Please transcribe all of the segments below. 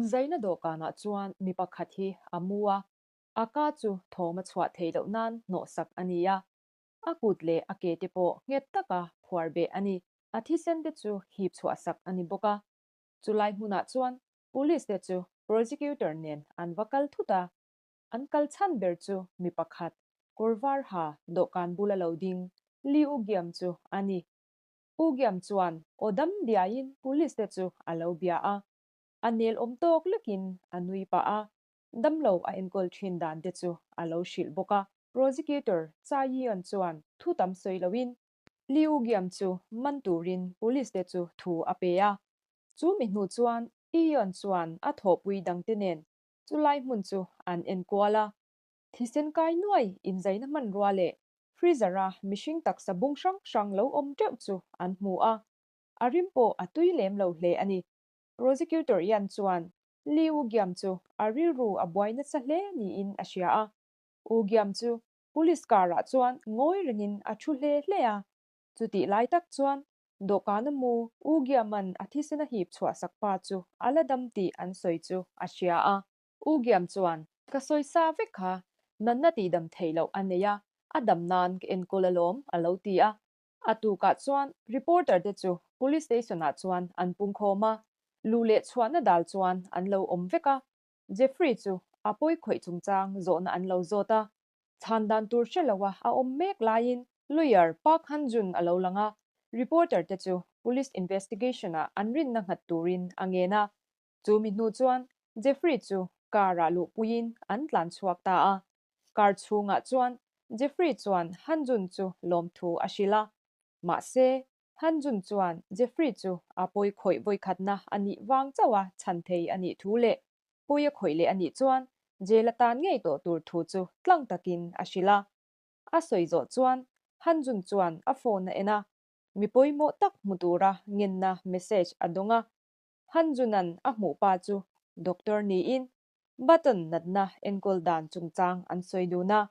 Inzaina dawhkanah chuan mi pakhat hi a mu a, a ka chu thawm a chhuah theih loh nan hnawhsak a ni a. A kut leh a ke te pawh nghet taka phuar beh a ni. A thisen te chu hip chhuahsak a ni bawk a. Chulai hmunah chuan Police te chu Prosecutor nen an va kal thut a. An kal chhan ber chu mi pakhat, kawr var ha dawhkan bula lo ding Lee U Giam chu a ni. U Giam chuan aw dam diaiin Police te chu a lo bia a. A nel awm tawk lekin a nui pah a, damlo a enkawl thin dan te chu a lo hrilh bawk a. Prosecutor Chai Yeon chuan thu tam sawi loin Liu Giam chu man turin Police te chu thu a pe a. Chu mi hnu chuan Yeon chuan a thawhpui dangte nen chulai hmun chu an enkual a. Thisen kai nuai inzaina hmanrua leh freezer-a mihring taksa bung hrang hrang lo awm teuh chu an hmu a. A rim pawh a tui lem lo hle a ni. Prosecutor Yan chuan Liu Giam chu a rilru a buai nasa hle niin a hria a. U Giam chu police car-ah chuan ngawi rengin a thu hle hle a. Chutih lai tak chuan dawhkana mu U Giaman a thisen a hip chhuah sak pa chu a la dam tih an sawi chu a hria a. U Giam chuan, Ka sawi sa vek kha, natna tihdam theih loh a nei a, a dam nan ka enkawl alawm, a lo ti a. A tukah chuan reporter te chu police station ah chuan an pungkhawm a, luh leh chhuahna dal chuan an lo awm vek a. Jeffrey chu a pawi khawih chungchang zawhna an lo zawt a, chhan dan tur hre lo a a awm mek laiin lawyer Park Han Jun a lo lang a, reporter te chu police investigation ah an rinna nghat turin a ngen a. Chu mi hnu chuan Jeffrey chu car ah luhpuiin an tlan chhuak ta a. Car chhungah chuan Jeffrey chuan Hanjun chu lawmthu a hrilh a. Mahse, Hanjun chuan Jeffrey chu a pawi khawih vawikhatna a nih vang chauh a chhan thei a nih thu leh pawi a khawih leh a nih chuan jail a tan ngei tawh tur thu chu tlang takin a hrilh a. A sawi zawh chuan Hanjun chuan a phone a en a, mi pawimawh tak hmu tura ngenna message a dawng a. Hanjunan a hmuh pa chu doctor niin Button natna enkawl dan chungchang an sawi dun a.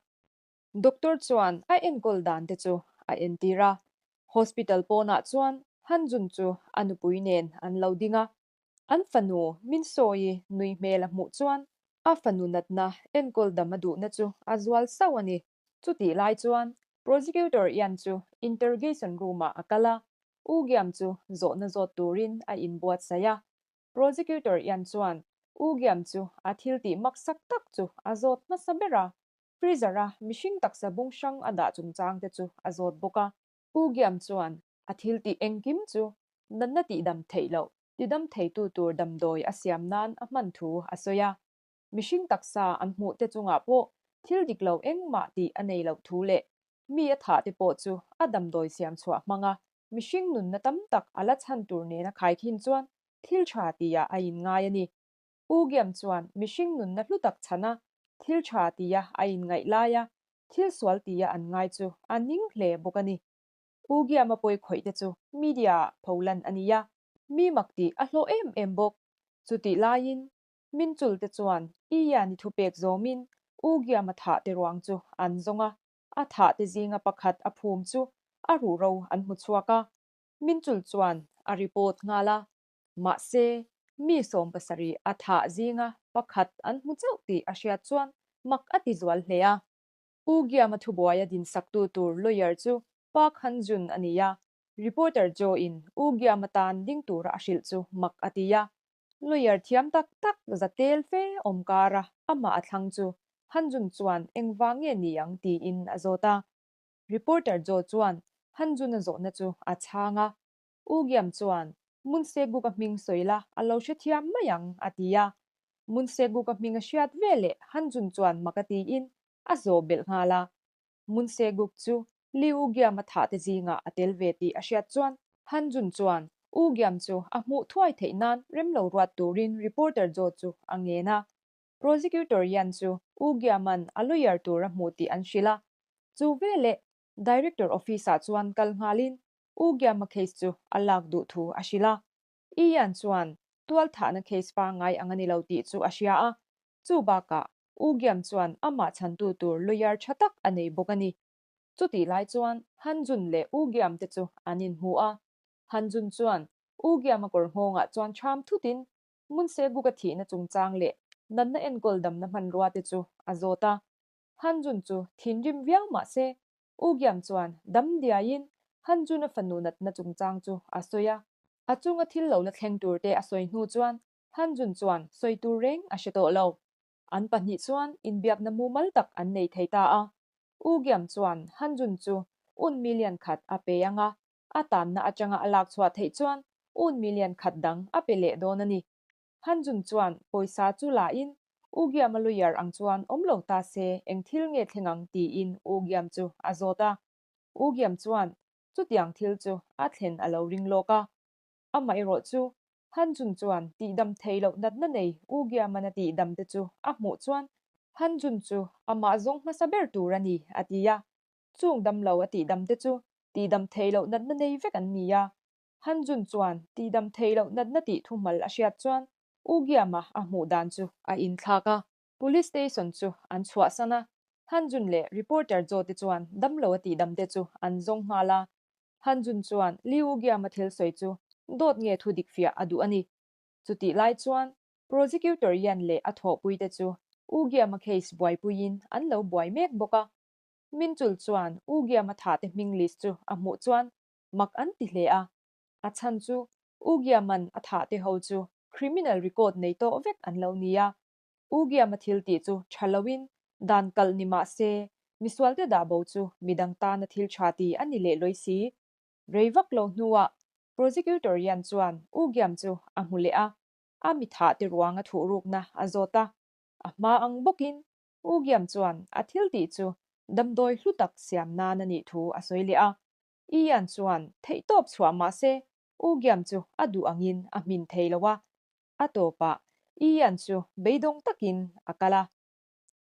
Doctor chuan a enkawl dan te chu a entir a. Hospital pawnah chuan Hanjun chu a nupui nen an lo ding a. An fanu min sawi nui hmel a hmuh chuan a fanu natna enkawl dam a duhna chu a zual sauh a ni. Chutih lai chuan Prosecutor Ian chu interrogation room-ah a kal a, U Giam chu zawhna zawt turin a inbuatsaih a. Prosecutor Ian chuan U Giam chu a thil tih maksak tak chu a zawt hmasa ber a, freezer-a mihring taksa bung hrang a dah chungchang te chu a zawt bawk a. U Giam chuan a thil tih engkim chu natna tihdam theih loh, tidam theitu tur damdawi a siam nan a hman thu a sawi a. Mihring taksa an hmuh te chungah pawh thil dik lo engmah tih a nei loh thu leh mi a thah te pawh chu a damdawi siam chhuah hmanga mihring nunna tam tak a la chhan tur nena khaikhin chuan thil tha tia a inngai a ni. U Giam chuan mihring nunna hlu tak chhana thil tha tia a inngaih laia thil sual tia an ngai chu a ning hle bawk a ni. U Giam a pawi khawih te chu media ah pholan a ni a, mi mak tih a hlawh em em bawk. Chutih laiin Min chul te chuan Ian i thupek zawmin U Giam a thah te ruang chu an zawng a, a thah te zinga pakhat a phum chu a ruhro an hmu chhuak a. Min chul chuan a report nghal a, mahse mi 70 a thah zinga pakhat an hmu chauh tih a hriat chuan mak a ti zual hle a. U Giam a thubuai a dinsaktu tur lawyer chu Park Han Jun a ni a, reporter Joe in U Giam atan ding tura a hrilh chu mak a ti a. Lawyer thiam tak tak za tel fe awm kara amah a thlang chu Hanjun chuan engvang nge ni ang tiin a zawt a. Reporter Joe chuan Hanjun a zawhna chu a chhang a. U Giam chuan Moon Seguk a hming sawi la a lo hrethiam mai ang a ti a. Moon Seguk a hming a hriat veleh Hanjun chuan mak a tiin a zawh belh nghal a. Moon Seguk chu Lee U Giam a thah te zingah a tel ve tih a hriat chuan Han Jun chuan U Giam chu a hmuh thuai theih nan rem lo ruat turin reporter Joe chu a ngen a. Prosecutor Yan chu U Giam-a'n a lawyer tur a hmuh tih an hrilh a. Chu veleh Director office-ah chuan kal nghalin U Giam-a case chu a lak duh thu a hrilh a. I Yan chuan tual thahna case pangngai ang a ni lo tih chu a hria a. Chu bakah U Giam chuan amah chhantu tur lawyer tha tak a nei bawk a ni. Chutih lai chuan Han Jun leh U Giam te chu an inhmu a. Han Jun chuan U Giam a kawr nghawngah chuan ṭham thutin. Munseguka thihna chungchang leh natna enkawl damna hmanrua te chu a zawt a. Hanjun chu thinrim viau mah se, Ugyam chuan dam diaiin Hanjun-a fanu natna chungchang chu a sawi a. A chunga thil lo la thleng tur te a sawi hnu chuan Hanjun chuan sawi tur reng a hre tawh lo. An pahnih chuan inbiakna mumal tak an nei thei ta a. Ugyam chuan Hanjun chu un million khat a pe ang a, a tanna atanga a lak chhuah theih chuan un million khat dang a pe leh dawn a ni. Hanjun chuan pawisa chu la in Ugyam a lawyer ang chuan awm lo ta se eng thil nge thleng ang tiin Ugyam chu a zawt a. Ugyam chuan chutiang thil chu a thlen a lo ring lawk a. Amaherawh chu Hanjun chuan tihdam thei loh natna nei Ugyam-an a tihdam te chu a hmuh chuan Hanjun chu amah zawng hmasa ber tur a ni a ti a. Chung damlo a tihdam te chu tihdam thei loh natna nei vek an ni a. Hanjun chuan tihdam thei loh natna tih thuhmal a hriat chuan Ugyam-a a hmuh dan chu a inthlak a. Police station chu an chhuahsan a, Hanjun leh reporter Jo te chuan damlo a tihdam te chu an zawng nghal a. Hanjun chuan Lee Ugyam-a thil sawi chu dawt nge thu dik fiah a duh a ni. Chutih lai chuan Prosecutor Yan leh a thawhpui te chu Ugyam-a case buaipuiin an lo buai mek bawk a. Minchul chuan Ugyam-a thah te hming list chu a hmuh chuan mak an ti hle a. A chhan chu Ugyam-a'n a thah te ho chu criminal record nei tawh vek an lo ni a. Ugyam-a thil tih chu tha loin dan kalh ni mah se, misualte dah bo chu midang tana thil tha ti a ni leh lawi si. Rei vak lo hnuah Prosecutor Yan chuan Ugyam chu a hmu leh a, a mi thah te ruang a thuhrukna a zawt a. A hma ang bawkin Ugyam chuan a thil tih chu damdawi hlu tak siam nan a nih thu a sawi leh a. Ian chuan theihtawp chhuah mah se Ugyam chu a duh angin a hmin thei lo a. A tawpah Ian chu beidawng takin a kal a.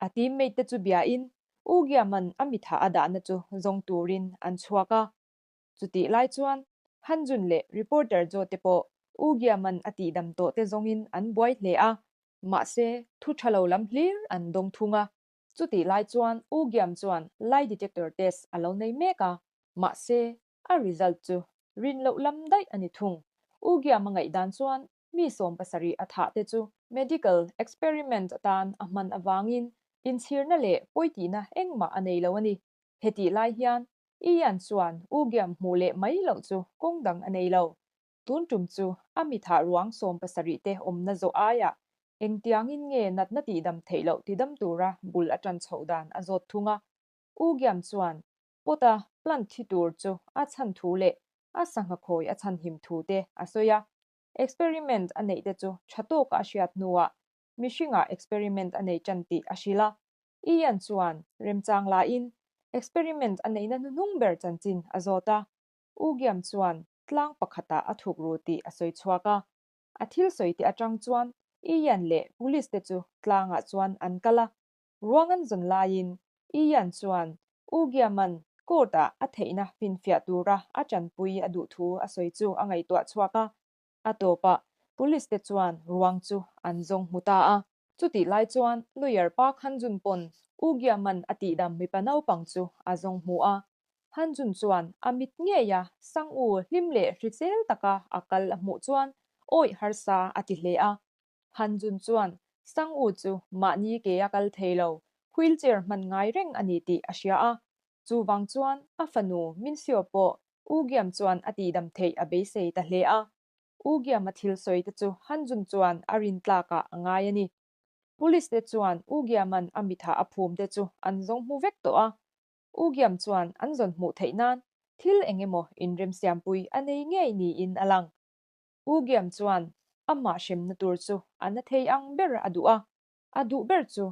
A teammate te chu biain Ugyam-a'n a mitha a dahna chu zawng turin an chhuak a. Chutih lai chuan Hanjun leh reporter Jo te pawh Ugyam-a'n a tihdam tawh te zawngin an buai hle a. Mahse, thu tha lo lam hlir an dawng thung a. Chutih lai chuan Ugyam chuan lie detector test a lo nei mek a. Mahse, a result chu rin loh lam daih a ni thung. Ugyam a ngaihdan chuan mi 70 a thah te chu medical experiment atan a hman avangin inchhirna leh pawitihna engmah a nei lo a ni. Hetih lai hian Ian chuan Ugyam hmuh leh mai loh chu kawng dang a nei lo. Tun tum chu a mi thah ruang 70 te awmna zawh aiah engtiangin nge natna tihdam theih loh tidam tura bul a tan chhoh dan a zawt thung a. Ugyam chuan pot-a plant thi tur chu a chhan thu leh a sangha khawi a chhanhim thu te a sawi a. Experiment a neih te chu tha tawka a hriat hnuah mihringah experiment a nei tan tih a hrilh a. Ian chuan remchang lain experiment a neihna hnuhnung ber chanchin a zawt a. Ugyam chuan tlang pakhatah a thuk ru tih a sawi chhuak a. A thil sawi te atang chuan Ian leh police te chu tlangah chuan an kal a. Ruang an zawn laiin Ian chuan Ugyam-a'n court-ah a theihna finfiah tura a tanpui a duh thu a sawi chu a ngaihtuah chhuak a. A tawpah police te chuan ruang chu an zawng hmu ta a. Chutih lai chuan lawyer Park Han-jun pawn Ugyam-a'n a tihdam mipa naupang chu a zawng hmu a. Han-jun chuan a mit ngeia Sang-u hlim leh hrisel taka a kal a hmuh chuan awih harsa a ti hle a. Han-jun chuan Sang-u chu mahni ke a kal thei lo, wheelchair hman ngai reng a ni tih a hria a. Chuvang chuan a fanu Min-seo pawh Ugyam chuan a tihdam theih a beisei ta hle a. Ugyam a thil sawi te chu Han-jun chuan a rin tlakah a ngai a ni. Police te chuan Ugyam-a'n a mitha a phum te chu an zawng hmu vek tawh a. Ugyam chuan an zawn hmuh theih nan thil eng emaw inremsiampui a nei ngei niin a lang. Ugyam chuan amah hremna tur chu a na thei ang ber a duh a, a duh ber chu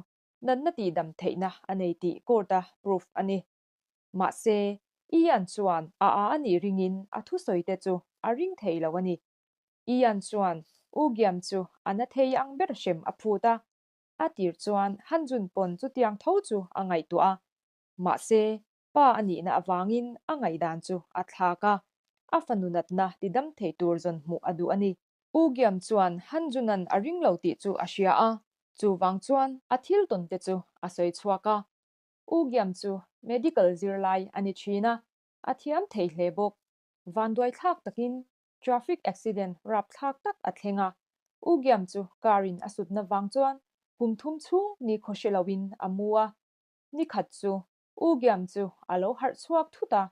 natna tihdam theihna a nei tih court-a proof a ni. Mahse, Ian chuan a a a nih ringin a thusawi te chu a ring thei lo a ni. Ian chuan Ugyam chu a na thei ang ber hrem a phut a, a tir chuan Hanjun pawn chutiang tho chu a ngaihtuah a. Mahse, pa a nihna avangin a ngaihdan chu a thlak a, a fanu natna tidam thei tur zawn hmuh a duh a ni. Ugyam chuan Hanjunan a ring lo tih chu a hria a, chuvang chuan a thil tawn te chu a sawi chhuak a. Ugyam chu medical zirlai a ni thin a, a thiam thei hle bawk. Vanduai thlak takin traffic accident rapthlak tak a thleng a. U Giam chu car in a sutna vang chuan kum thum chhung nikhaw hre loin a mu a. Ni khat chu U Giam chu a lo harh chhuak thut a,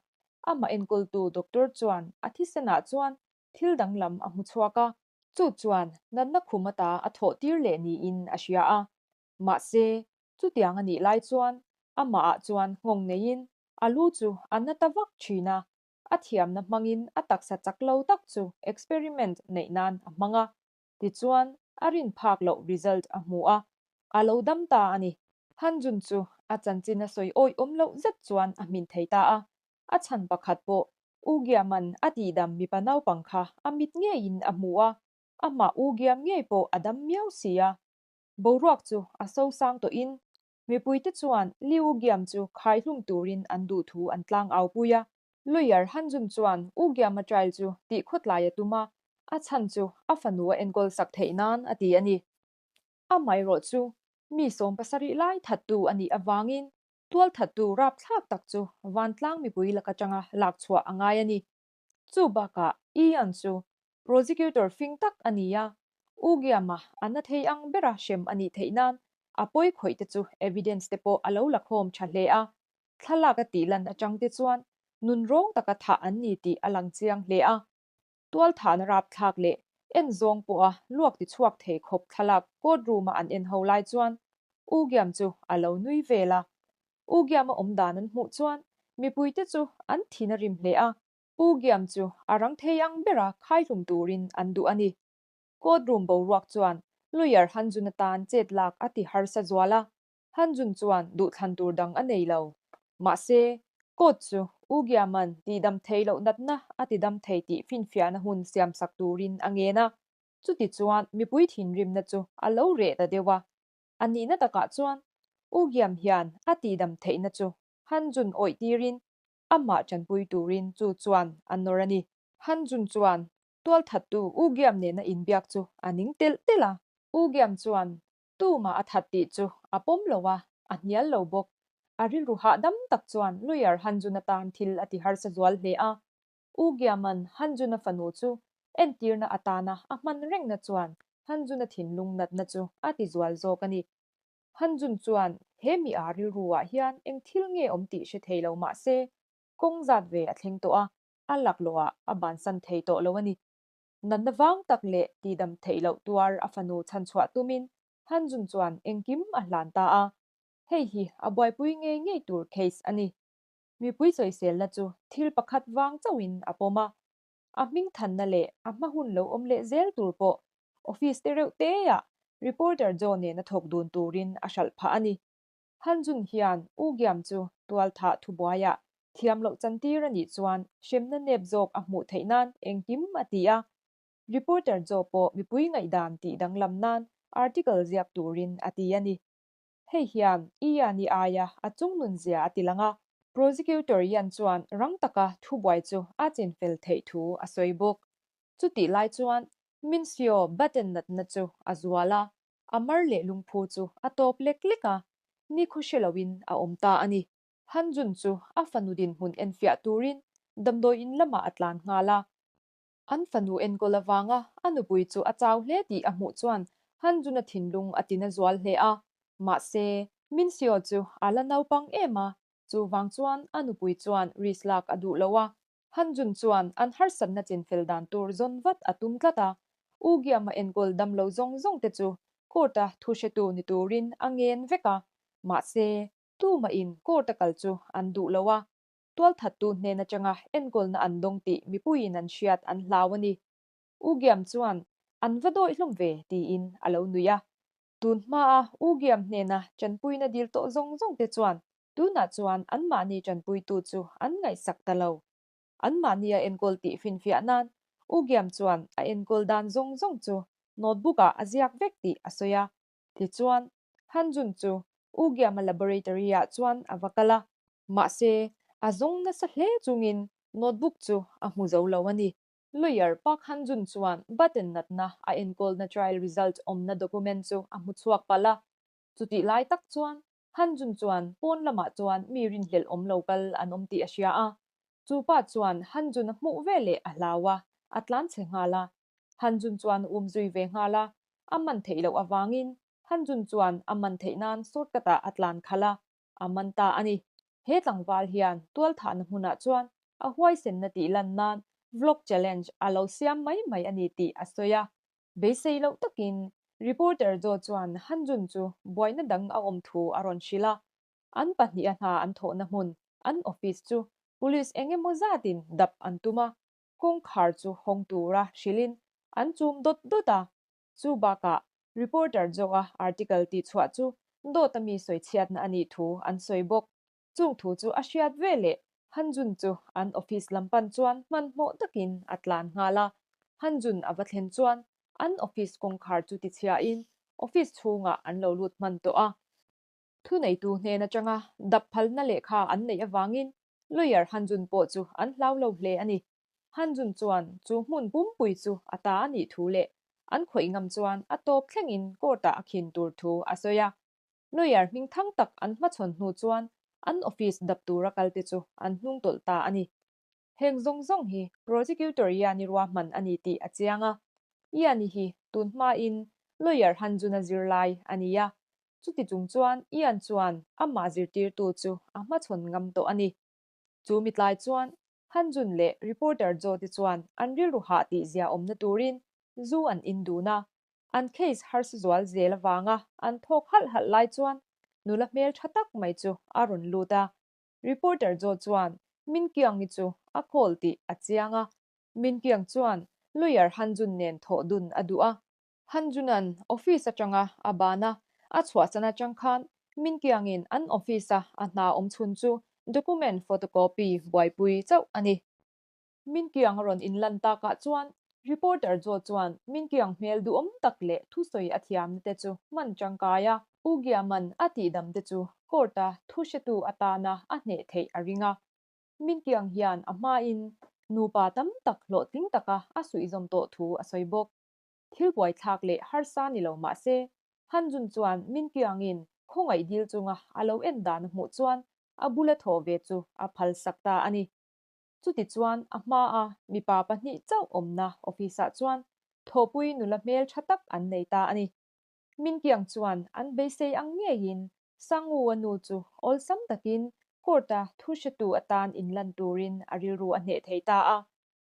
amah enkawltu doctor chuan a thisenah chuan thil danglam a hmu chhuak a, chu chuan natna khum ata a thawh tir leh niin a hria a. Mahse, chutiang a nih lai chuan amahah chuan nghawng neiin a lu chu a na ta vak thin a, a thiamna hmangin a taksa chak lo tak chu experiment neih nan a hmang a, tichuan a rin phak loh result a hmu a, a lo dam ta a ni. Hanjun chu a chanchin a sawi awih awm loh zet chuan a hmin thei ta a, a chhan pakhat pawh U Giaman a tihdam mipa naupang kha a mit ngeiin a hmu a, amah U Giam ngei pawh a dam miau si a. Boruak chu a sosang tawhin Mipuite chuan Liu Giam chu khaihlum turin an duh thu an tlang au pui a. Lawyer Han Jun chuan U Giam-a trial chu tih khawtlai a tum a, a chhan chu a fanu a enkawl sak theih nan a ti a ni. Amaherawh chu mi 70 lai thattu a nih avangin tualthattu rapthlak tak chu vantlang mipui lak atanga lak chhuah a ngai a ni. Chu bakah Ian chu prosecutor fing tak a ni a, U Giama a na thei ang bera hrem a nih theih nan a pawi khawih te chu evidence te pawh a lo la khawm tha hle a, thlalak a tih lan atang te chuan nun rawng taka thah an ni tih a lang chiang hle a. Tualthahna rapthlak leh en zawng pawha luak ti chhuak thei khawp thlalak court room a an en ho lai chuan U Giam chu a lo nui vel a. U Giama awm dan an hmuh chuan mipuite chu an thin a rim hle a. U Giam chu a rang thei ang bera khaihlum turin an duh a ni. Court room boruak chuan lawyer Han Jun atan chet lak a ti harsa zual a. Han Jun chuan duhthlan tur dang a nei lo. Mahse, court chu U Giaman tihdam thei loh natna a tidam thei tih finfiahna hun siamsak turin a ngen a. Chuti chuan mipui thinrimna chu a lo reh ta deuh a. A nihna takah chuan U Giam hian a tihdam theihna chu Han Jun awih tirin amah tanpui turin chu chuan a nawr a ni. Han Jun chuan tualthattu U Giam nena inbiak chu a ning telh telh a. U Giam chuan tumah a that tih chu a pawm lo a, a hnial lo bawk. A rilru hahdam tak chuan lawyer Han Jun atan thil a ti harsa zual hle a. U Giaman Han Jun-a fanu chu entirna atana a hman rengna chuan Han Jun-a thinlung natna chu a ti zual zawk a ni. Han Jun chuan he mi a rilru ah hian eng thil nge awm tih hre thei lo mah se, kawng zat ve a thleng tawh a, a laklawh ah a bansan thei tawh lo a ni. Natna vang tak leh tihdam theih loh tuar a fanu chhanchhuah tumin Han Jun chuan engkim a hlan ta a, hei hi a buaipui ngei ngei tur case a ni. Mipui sawiselna chu thil pakhat vang chauhin a pawm a, a hmingthanna leh a hma hun lo awm leh zel tur pawh office te reuh teah reporter Joe nena thawk dun turin a hralh phah a ni. Han Jun hian U Giam chu tualthah thubuaiah thiam loh chantir a nih chuan hremna nep zawk a hmuh theih nan engkim a ti a. Reporter Joe pawh mipui ngaihdan tih danglam nan article ziak turin a ti a ni. Hei hian Ian-i aia a chungnun zia a ti lang a, Prosecutor Ian chuan rang taka thubuai chu a chinfel theih thu a sawi bawk. Chutih lai chuan Minseo button natna chu a zual a, a mar leh lungphu chu a tawp lek lek a, nikhaw hre loin a awm ta a ni. Han Jun chu a fanu dinhmun enfiah turin damdawi in lamah a tlan nghal a. An fanu enkawl avanga a nupui chu a chau hle tih a hmuh chuan Han Jun-a thinlung a tina zual hle a. Mahse, Min Seo chu a la naupang em a, chuvang chuan a nupui chuan risk lak a duh lo a. Han Jun chuan an harsatna chinfel dan tur zawn vat a tum tlat a. U Giam-a enkawl dam lo zawng zawng te chu court-a thu hretu ni turin a ngen vek a. Mahse, tumahin court-a kal chu an duh lo a. Tualthattu hnen atanga enkawlna an dawng tih mipuiin an hriat an hlau a ni. U Giam chuan, An va dawih hlawm ve, tiin a lo nui a. Tun hmaa U Giam hnena tanpuina dil tawh zawng zawng te chuan tunah chuan anmahni tanpuitu chu an ngaihsak ta lo. Anmahni a enkawl tih finfiah nan U Giam chuan a enkawl dan zawng zawng chu notebook-ah a ziak vek tih a sawi a. Tichuan, Han Jun chu U Giama laboratory-ah chuan a va kal a. Mahse, a zawng nasa hle chungin notebook chu a hmu zo lo a ni. Lawyer Park Han Jun chuan button natna a enkawlna trial result awmna document chu a hmu chhuak palh a. Chutih lai tak chuan Han Jun chuan pawn lamah chuan mi rinhlelh awm lo kal an awm tih a hria a. Chu pa chuan Han Jun a hmuh veleh a hlau a, a tlan chhe nghal a. Han Jun chuan a um zui ve nghal a. A man theih loh avangin Han Jun chuan a man theih nan shortcut ah a tlan khalh a, a man ta a ni. He tlangval hian tualthahna hmunah chuan a huaisenna tih lan nan vlog challenge a lo siam mai mai a ni tih a sawi a. Beisei loh takin reporter Joe chuan Han Jun chu buaina dang a awm thu a rawn hrilh a. An pahniha hna an thawhna hmun, an office chu police eng emaw zatin dap an tum a, kawngkhar chu hawng tura hrilhin an chum dawt dawt a. Chu bakah reporter Joe-a article tihchhuah chu dawta mi sawichhiatna a nih thu an sawi bawk. Chung thu chu a hriat ve leh Han Jun chu an office lam pan chuan hmanhmawh takin a tlan nghal a. Han Jun a va thlen chuan an office kawngkhar chu tichhiahin office chhungah an lo lut hman tawh a. Thuneitu hnen atanga dap phalna lehkha an neih avangin lawyer Han Jun pawh chu an hlau lo hle a ni. Han Jun chuan chu hmun pumpui chu a ta a nih thu leh an khawih ngam chuan a tawp thlengin court-ah a khin tur thu a sawi a. Lawyer hming thang tak an hmachhawn hnu chuan an office dap tura kalte chu an hnung tawlh ta a ni. Heng zawng zawng hi Prosecutor Ian-i ruahman a ni tih a chiang a. Ian-i hi tun hmain lawyer Han Jun-a zirlai a ni a, Chuti chung chuan Ian chuan amah zirtirtu chu a hmachhawn ngam tawh a ni. Chu mitlai chuan Han Jun leh reporter Joe te chuan an rilru hah tih zia awmna turin zu an in dun a. An case harsa zual zel avanga an thawk halh halh lai chuan nula hmel tha tak mai chu a rawn lut a. Reporter Joe chuan Min Kyung-i chu a call tih a chiang a. Min Kyung chuan lawyer Han Jun nen thawh dun a duh a. Han Junan office atanga a ban a, a chhuahsan atang khan Min Kiangin an office-a a hna awm chhun chu document photocopy buaipui chauh a ni. Min Kiang a rawn inlan takah chuan reporter Joe chuan Min Kiang hmel duhawm tak leh thusawi a thiamna te chu hman tangkai a, U Giaman a tihdam te chu court-a thuhretu atana a hneh theih a ring a. Min Kiang hian a hmain nupa tam tak hlawhtling taka a suihzawm tawh thu a sawi bawk. Thil buaithlak leh harsa ni lo mah se, Han Jun chuan Min Kyung-in khawngaih dil chunga a lo en dan a hmuh chuan a bula thawh ve chu a phal sak ta a ni. Chuti chuan a hmaa mipa pahnih chauh awmna office-ah chuan thawhpui nula hmel tha tak an nei ta a ni. Min Kyung chuan an beisei ang ngeiin Sangwoo-a nu chu awlsam takin court-a thu hretu atan inlan turin a rilru a hneh thei ta a.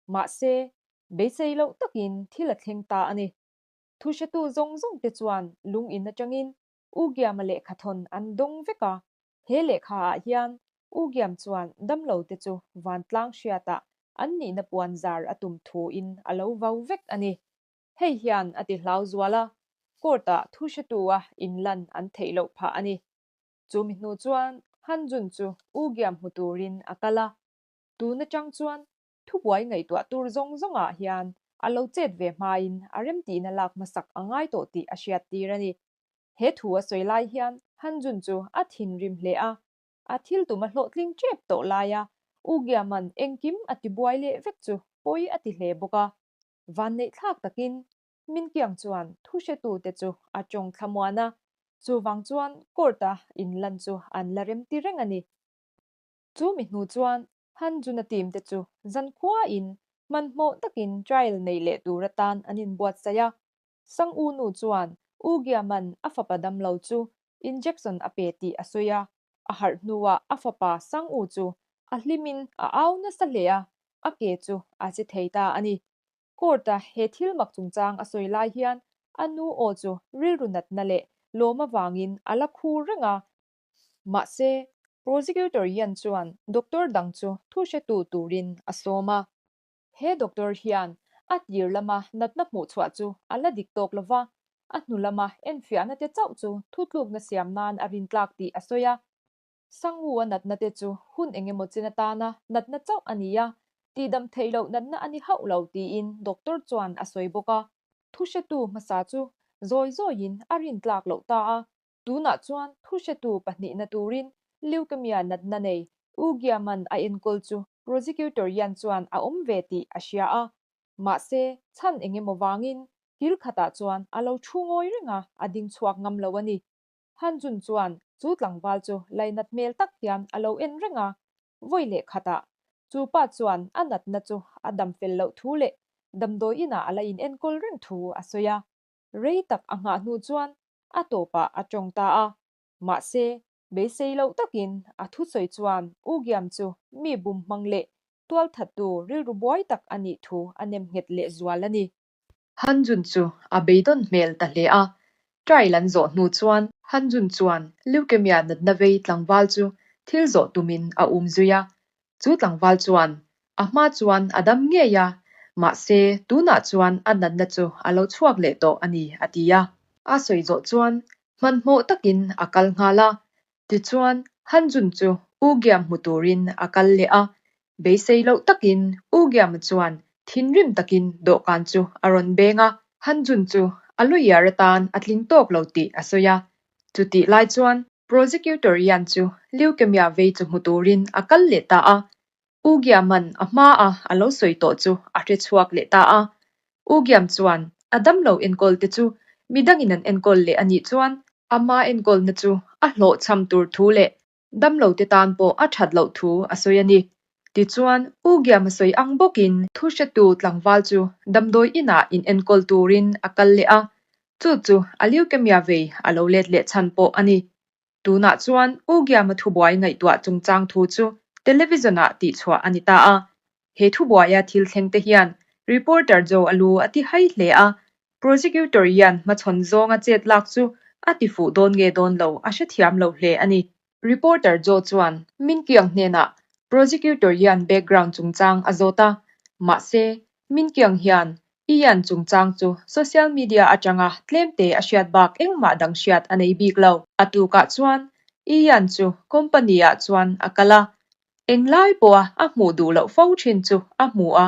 Mahse, beisei loh takin thil a thleng ta a ni. Thuhretu zawng zawng te chuan lung in atangin U Giama lehkhathawn an dawng vek a, he lehkha ah hian U Giam chuan damlo te chu vantlang hriatah an nihna puan zar a tum thu in a lo vau vek a ni. Hei hian a ti hlau zual a, court ah thuhretu a inlan an theih loh phah a ni. Chu mi hnu chuan Han Jun chu U Giam hmu turin a kal a, tun atang chuan Thubuai ngaihtuah tur zawng zawngah hian a lo chet ve hmain a remtihna lak hmasak a ngai tawh tih a hriattir a ni. He thu a sawi lai hian Han Jun chu a thinrim hle a, a thil tum a hlawhtling tep tawh laia U Giaman engkim a tibuai leh vek chu pawi a ti hle bawk a. Vanneihthlak takin Min Kyung chuan thuhretute chu a tawng thlamuan a, chuvang chuan court-a inlan chu an la remti reng a ni. Chu mi hnu chuan Han Jun-a team te chu zankhuain hmanhmawh takin trial nei leh tur atan an inbuatsaih a. Sang U nu chuan U Giaman a fapa damlo chu injection a pe tih a sawi a, a harh hnuah a fapa Sang U chu a hlimin a au nasa hle a, a ke chu a che thei ta a ni. Court-a he thil mak chungchang a sawi lai hian a nu aw chu rilru natna leh lawm avangin a la khur reng a. Mahse, Prosecutor Yan chuan doctor dang chu thu hretu turin a sawm a. He doctor hian a tir lama natna hmuhchhuah chu a la dik tawk lo va, a hnu lama enfiahna te chauh chu thutlukna siam nan a rintlak tih a sawi a. Sangwu-a natna te chu hun eng emaw chin atana natna chauh a ni a, tihdam theih loh natna a ni hauh lo tiin doctor chuan a sawi bawk a. Thu hretu hmasa chu zawi zawiin a rintlak loh ta a. Tunah chuan thuhretu pahnihna turin leukemia natna nei U Giaman a enkawl chu prosecutor Yan chuan a awm ve tih a hria a. Mahse, chhan eng emaw vangin kil khatah chuan a lo thu ngawi reng a, a ding chhuak ngam lo a ni. Han Jun chuan chu tlangval chu lainat hmel tak hian a lo en reng a, vawi leh khatah chu pa chuan a natna chu a dam fel loh thu leh damdawi inah a la inenkawl reng thu a sawi a. Rei tak a nghah hnu chuan a tawpah a tawng ta a. Mahse, beisei loh takin a thusawi chuan U Giam chu mi bum hmang leh tualthattu rilru buai tak a nih thu a nem nghet lehzual a ni. Han Jun chu a beidawn hmel ta hle a, trial an zawh hnu chuan Han Jun chuan leukemia natna vei tlangval chu thil zawh tumin a um zui a, chu tlangval chuan a hma chuan a dam ngei a, mahse tunah chuan a natna chu a lo chhuak leh tawh a ni a ti a. A sawi zawh chuan hmanhmawh takin a kal nghal a, Tichuan, Han Jun chu U Giam hmu turin a kal leh a, beisei loh takin U Giam-a chuan thinrim takin dawhkan chu a rawn beng a, Han Jun chu a lawyer atan a tling tawk lo tih a sawi a. Chutih lai chuan Prosecutor Yan chu leukemia vei chu hmu turin a kal leh ta a, U Giam-a'n a hmaa a lo sawi tawh chu a hre chhuak leh ta a. U Giam chuan a damlo enkawl te chu midangin an enkawl leh a nih chuan ama enkawlna chu a hlawhchham tur thu leh damlo te tan pawh a that loh thu a sawi a ni. Tichuan, U Giam a sawi ang bawkin thu hretu tlangval chu damdawi inah in enkawl turin a kal leh a, chu chu a leukemia vei a lo let leh chhan pawh a ni. Tunah chuan U Giama thubuai ngaihtuah chungchang thu chu television-ah tihchhuah a ni ta a. He thubuaia thil thleng te hian reporter Joe a lu a ti hai hle a, prosecutor hian hmachhawn zawnga chet lak chu a ti fuh dawn nge dawn lo a hrethiam lo hle a ni. Reporter Joe chuan Min Kyung hnenah prosecutor hian background chungchang a zawt a, mahse Min Kyung hian Ian chungchang chu social media atanga tlemte a hriat bak engmah dang hriat a nei bik lo. A tukah chuan Ian chu company ah chuan a kal a, englai pawha a hmuh duh loh fo thin chu a hmu a,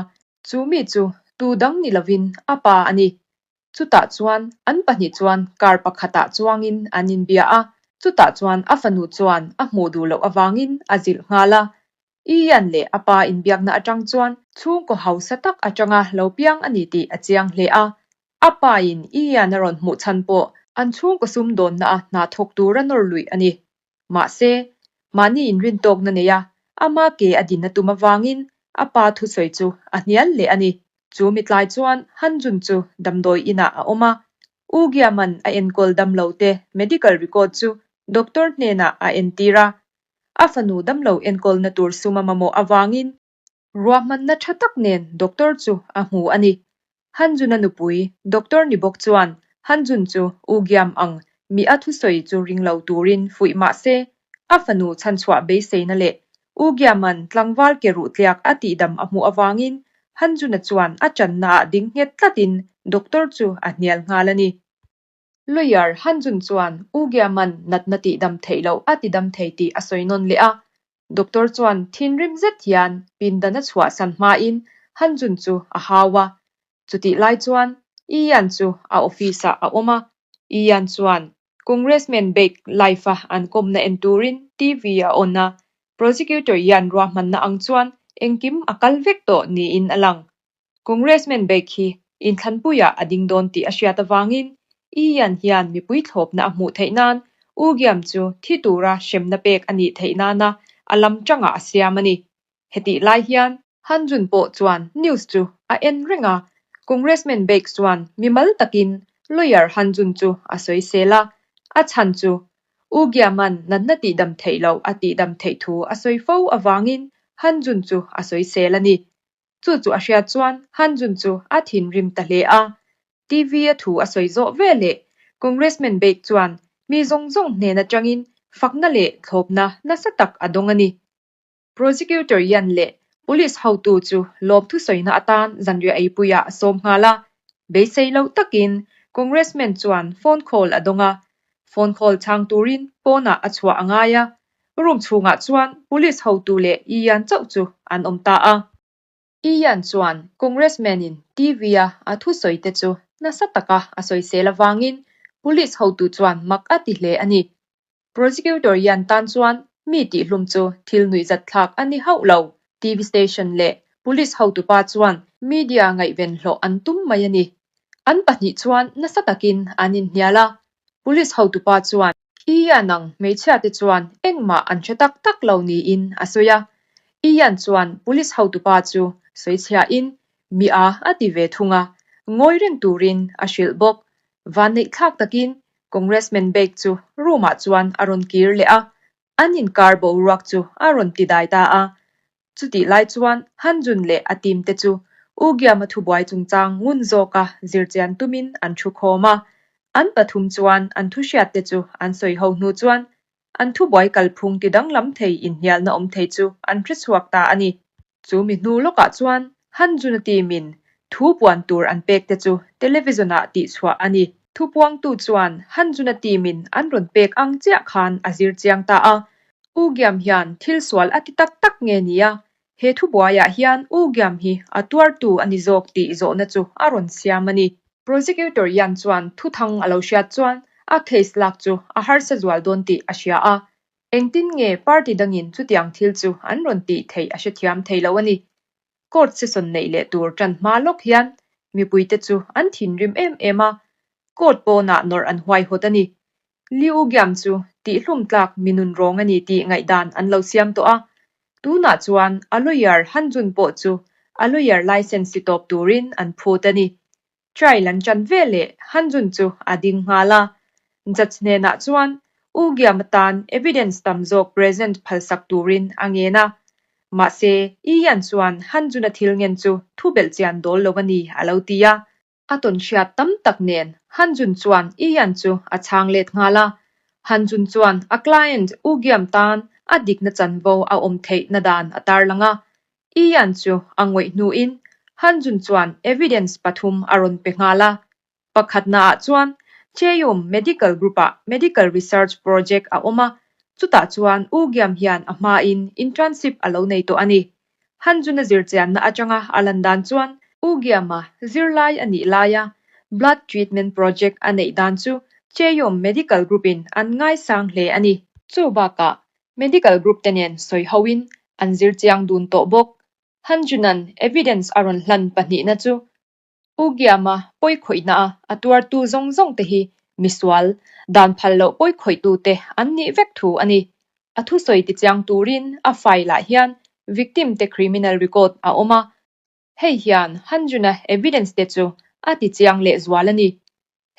chu mi chu tu dang ni lovin a pa a ni. Chutah chuan an pahnih chuan car pakhatah chuangin an inbia a, chutah chuan a fanu chuan a hmuh duh loh avangin a zilh nghal a, Ian leh a pa inbiakna atang chuan chhungkaw hausa tak atanga lo piang a ni tih a chiang hle a. A pain Ian a rawn hmuh chhan pawh an chhungkaw sumdawnna a hna thawk tura nawr luih a ni. Mahse, mahni inrintawkna nei a, ama ke a din a tum avangin a pa thusawi chu a hnial leh a ni. Chu mitlai chuan Han Jun chu damdawi inah a awm a, U Giaman a enkawl damlo te medical record chu doctor hnenah a entir a, A fanu damlo enkawlna tur sum a mamawh avangin ruahmanna tha tak nen doctor chu a hmu a ni. Hanjun-a nupui, doctor ni bawk chuan Hanjun chu U Giam ang mi a thusawi chu ring lo turin fuih mah se, a fanu chhanchhuah beiseina leh U Giam-a'n tlangval ke ruh tliak a tihdam a hmuh avangin Hanjun-a chuan a channaah ding nghet tlatin doctor chu a hnial nghal a ni. Lawyer Han Jun chuan U Giaman natna tihdam theih loh a tidam thei tih a sawi nawn leh a. Doctor chuan thinrim zet hian pindan a chhuahsan hmain Han Jun chu a hau a. Chutih lai chuan Ian chu a office ah a awm a. Ian chuan Congressman Bake live-a an kawmna en turin TV a on a. Prosecutor Ian ruahmanna ang chuan engkim a kal vek tawh niin a lang. Congressman Beck hi inthlanpuiah a ding dawn tih a hriat avangin Ian hian mipui thlawpna a hmuh theih nan U Giam chu thi tura hremna pek a nih theih nana a lam tangah a siam a ni. Hetih lai hian Han Jun pawh chuan news chu a en reng a, Congressman Beck chuan mimal takin lawyer Han Jun chu a sawisel a, a chhan chu U Giaman natna tihdam theih loh a tihdam theih thu a sawi fo avangin Han Jun chu a sawisel a ni. Chu chu a hriat chuan Han Jun chu a thinrim ta hle a. TV a thu a sawi zawh ve leh Congressman Beik chuan mi zawng zawng hnen atangin fakna leh thlawpna nasa tak a dawng a ni. Prosecutor Yan leh Police hotu chu lawmthu sawina atan zanriah eipuiah a sawm nghal a. Beisei loh takin Congressman chuan phone call a dawng a. Phone call chhang turin pawnah a chhuah a ngai a. Room chhungah chuan police hotu leh Ian chauh chu an awm ta a. Ian chuan Congressman-in TV-a a thusawi te chu nasa taka a sawisel avangin police hotu chuan mak a ti hle a ni. Prosecutor Ian tan chuan mi tihhlum chu thil nuihzatthlak a ni hauh lo. TV station leh police hotupa chuan media ngaihven hlawh an tum mai a ni. An pahnih chuan nasa takin an inhnial a, police hotupa chuan Ian ang hmeichhia te chuan engmah an hre tak tak lo niin a sawi a. Ian chuan police hotupa chu sawichhiahin mi a a ti ve thung a, ngawi reng turin a hrilh bawk. Vanneihthlak takin Congressman Bake chu room-ah chuan a rawn kir leh a, an inkar boruak chu a rawn ti dai ta a. Chutih lai chuan Han Jun leh a team te chu U Giama thubuai chungchang ngun zawka zirchian tumin an thu khawm a. An pathum chuan an thuhriat te chu an sawi ho hnu chuan an thubuai kalphung ti danglam thei inhnialna awm thei chu an hrechhuak ta a ni. Chu mi hnu lawkah chuan Han Jun-a team-in thu puan tur an pek te chu television-ah tihchhuah a ni. Thupuangtu chuan Han Jun-a team-in an rawn pek ang chiah khan a zir chiang ta a. U Giam hian thil sual a ti tak tak nge nia, he thubuaiah hian U Giam hi a tuartu a ni zawk tih zawhna chu a rawn siam a ni. Prosecutor Yan chuan thuthang a lo hriat chuan a case lak chu a harsa zual dawn tih a hria a, Engtin nge party dangin chutiang thil chu an rawn tih theih a hrethiam thei lo a ni. Court session neih leh tur tan hma lawk hian mipuite chu an thinrim em em a, court pawnah nawrh an huaihawt a ni. Liu Giam chu tihhlum tlak mi nunrawng a ni tih ngaihdan an lo siam tawh a, tunah chuan a lawyer Han Jun pawh chu a lawyer license ti tawp turin an phut a ni. Trial an ṭan ve leh Han Jun chu a ding nghal a. Judge hnenah chuan U Giam atan evidence tam zawk present phalsak turin a ngen a. Mahse, Yi Yan chuan Han Jun-a thil ngen chu thu belh chian dawl lo a ni a lo ti a. A tawn hriat tam tak nen Han Jun chuan Yi Yan chu a chhang let nghal a. Han Jun chuan a client U Giam tan a dikna chanvo a awm theihna dan a tarlang a. Ian chu a ngawih hnuin Han Jun chuan evidence pathum a rawn pe nghal a. Pakhatnaah chuan Chaeum Medical Group-ah medical research project a awm a, chutah chuan U Giam hian a hmain internship a lo nei tawh a ni. Han Jun-a zirchianna atanga a lan dan chuan U Giam-a zirlai a nih laia blood treatment project a neih dan chu Chaeum Medical Group-in an ngaisang hle a ni. Chu bakah Medical group te nen sawi hoin an zir chiang dun tawh bawk. Han Junan evidence a rawn hlan pahnihna chu U Giama pawi khawihna a a tuartu zawng zawng te hi misual, dan phal loh pawi khawihtu te an nih vek thu a ni. A thusawi ti chiang turin a file ah hian victim te criminal record a awm a, Hei hian Han Jun-a evidence te chu a ti chiang leh zual a ni.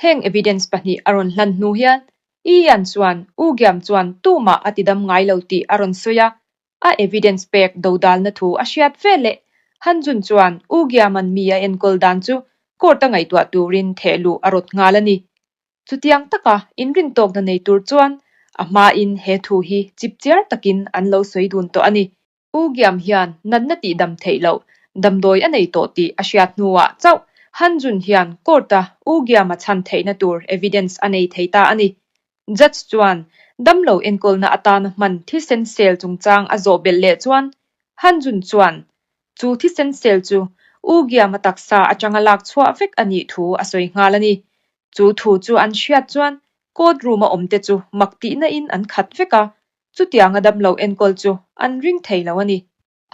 Heng evidence pahnih a rawn hlan hnu hian Ian chuan U Giam chuan tumah a ti dam ngai lo tih a rawn sawi a, a evidence pek dodalna thu a hriat veleh Han Jun chuan U Giam-a'n mi a enkawl dan chu court-a ngaihtuah turin thehluh a rawt nghal a ni. Chutiang taka inrintawkna nei tur chuan a hmain he thu hi chipchiar takin an lo sawi dun tawh a ni. U Giam hian natna tihdam theih loh damdawi a nei tawh tih a hriat hnuah chauh Han Jun hian court-a U Giam-a chhan theihna tur evidence a nei thei ta a ni. Judge chuan damlo enkawlna atana hman thisen cell chungchang a zawh belh leh chuan Han Jun chuan chu thisen cell chu U Giam-a taksa atanga lak chhuah vek a nih thu a sawi nghal a ni. Chu thu chu an hriat chuan court room-a awmte chu mak tihna in an khat vek a, Chutianga damlo enkawl chu an ring thei lo a ni.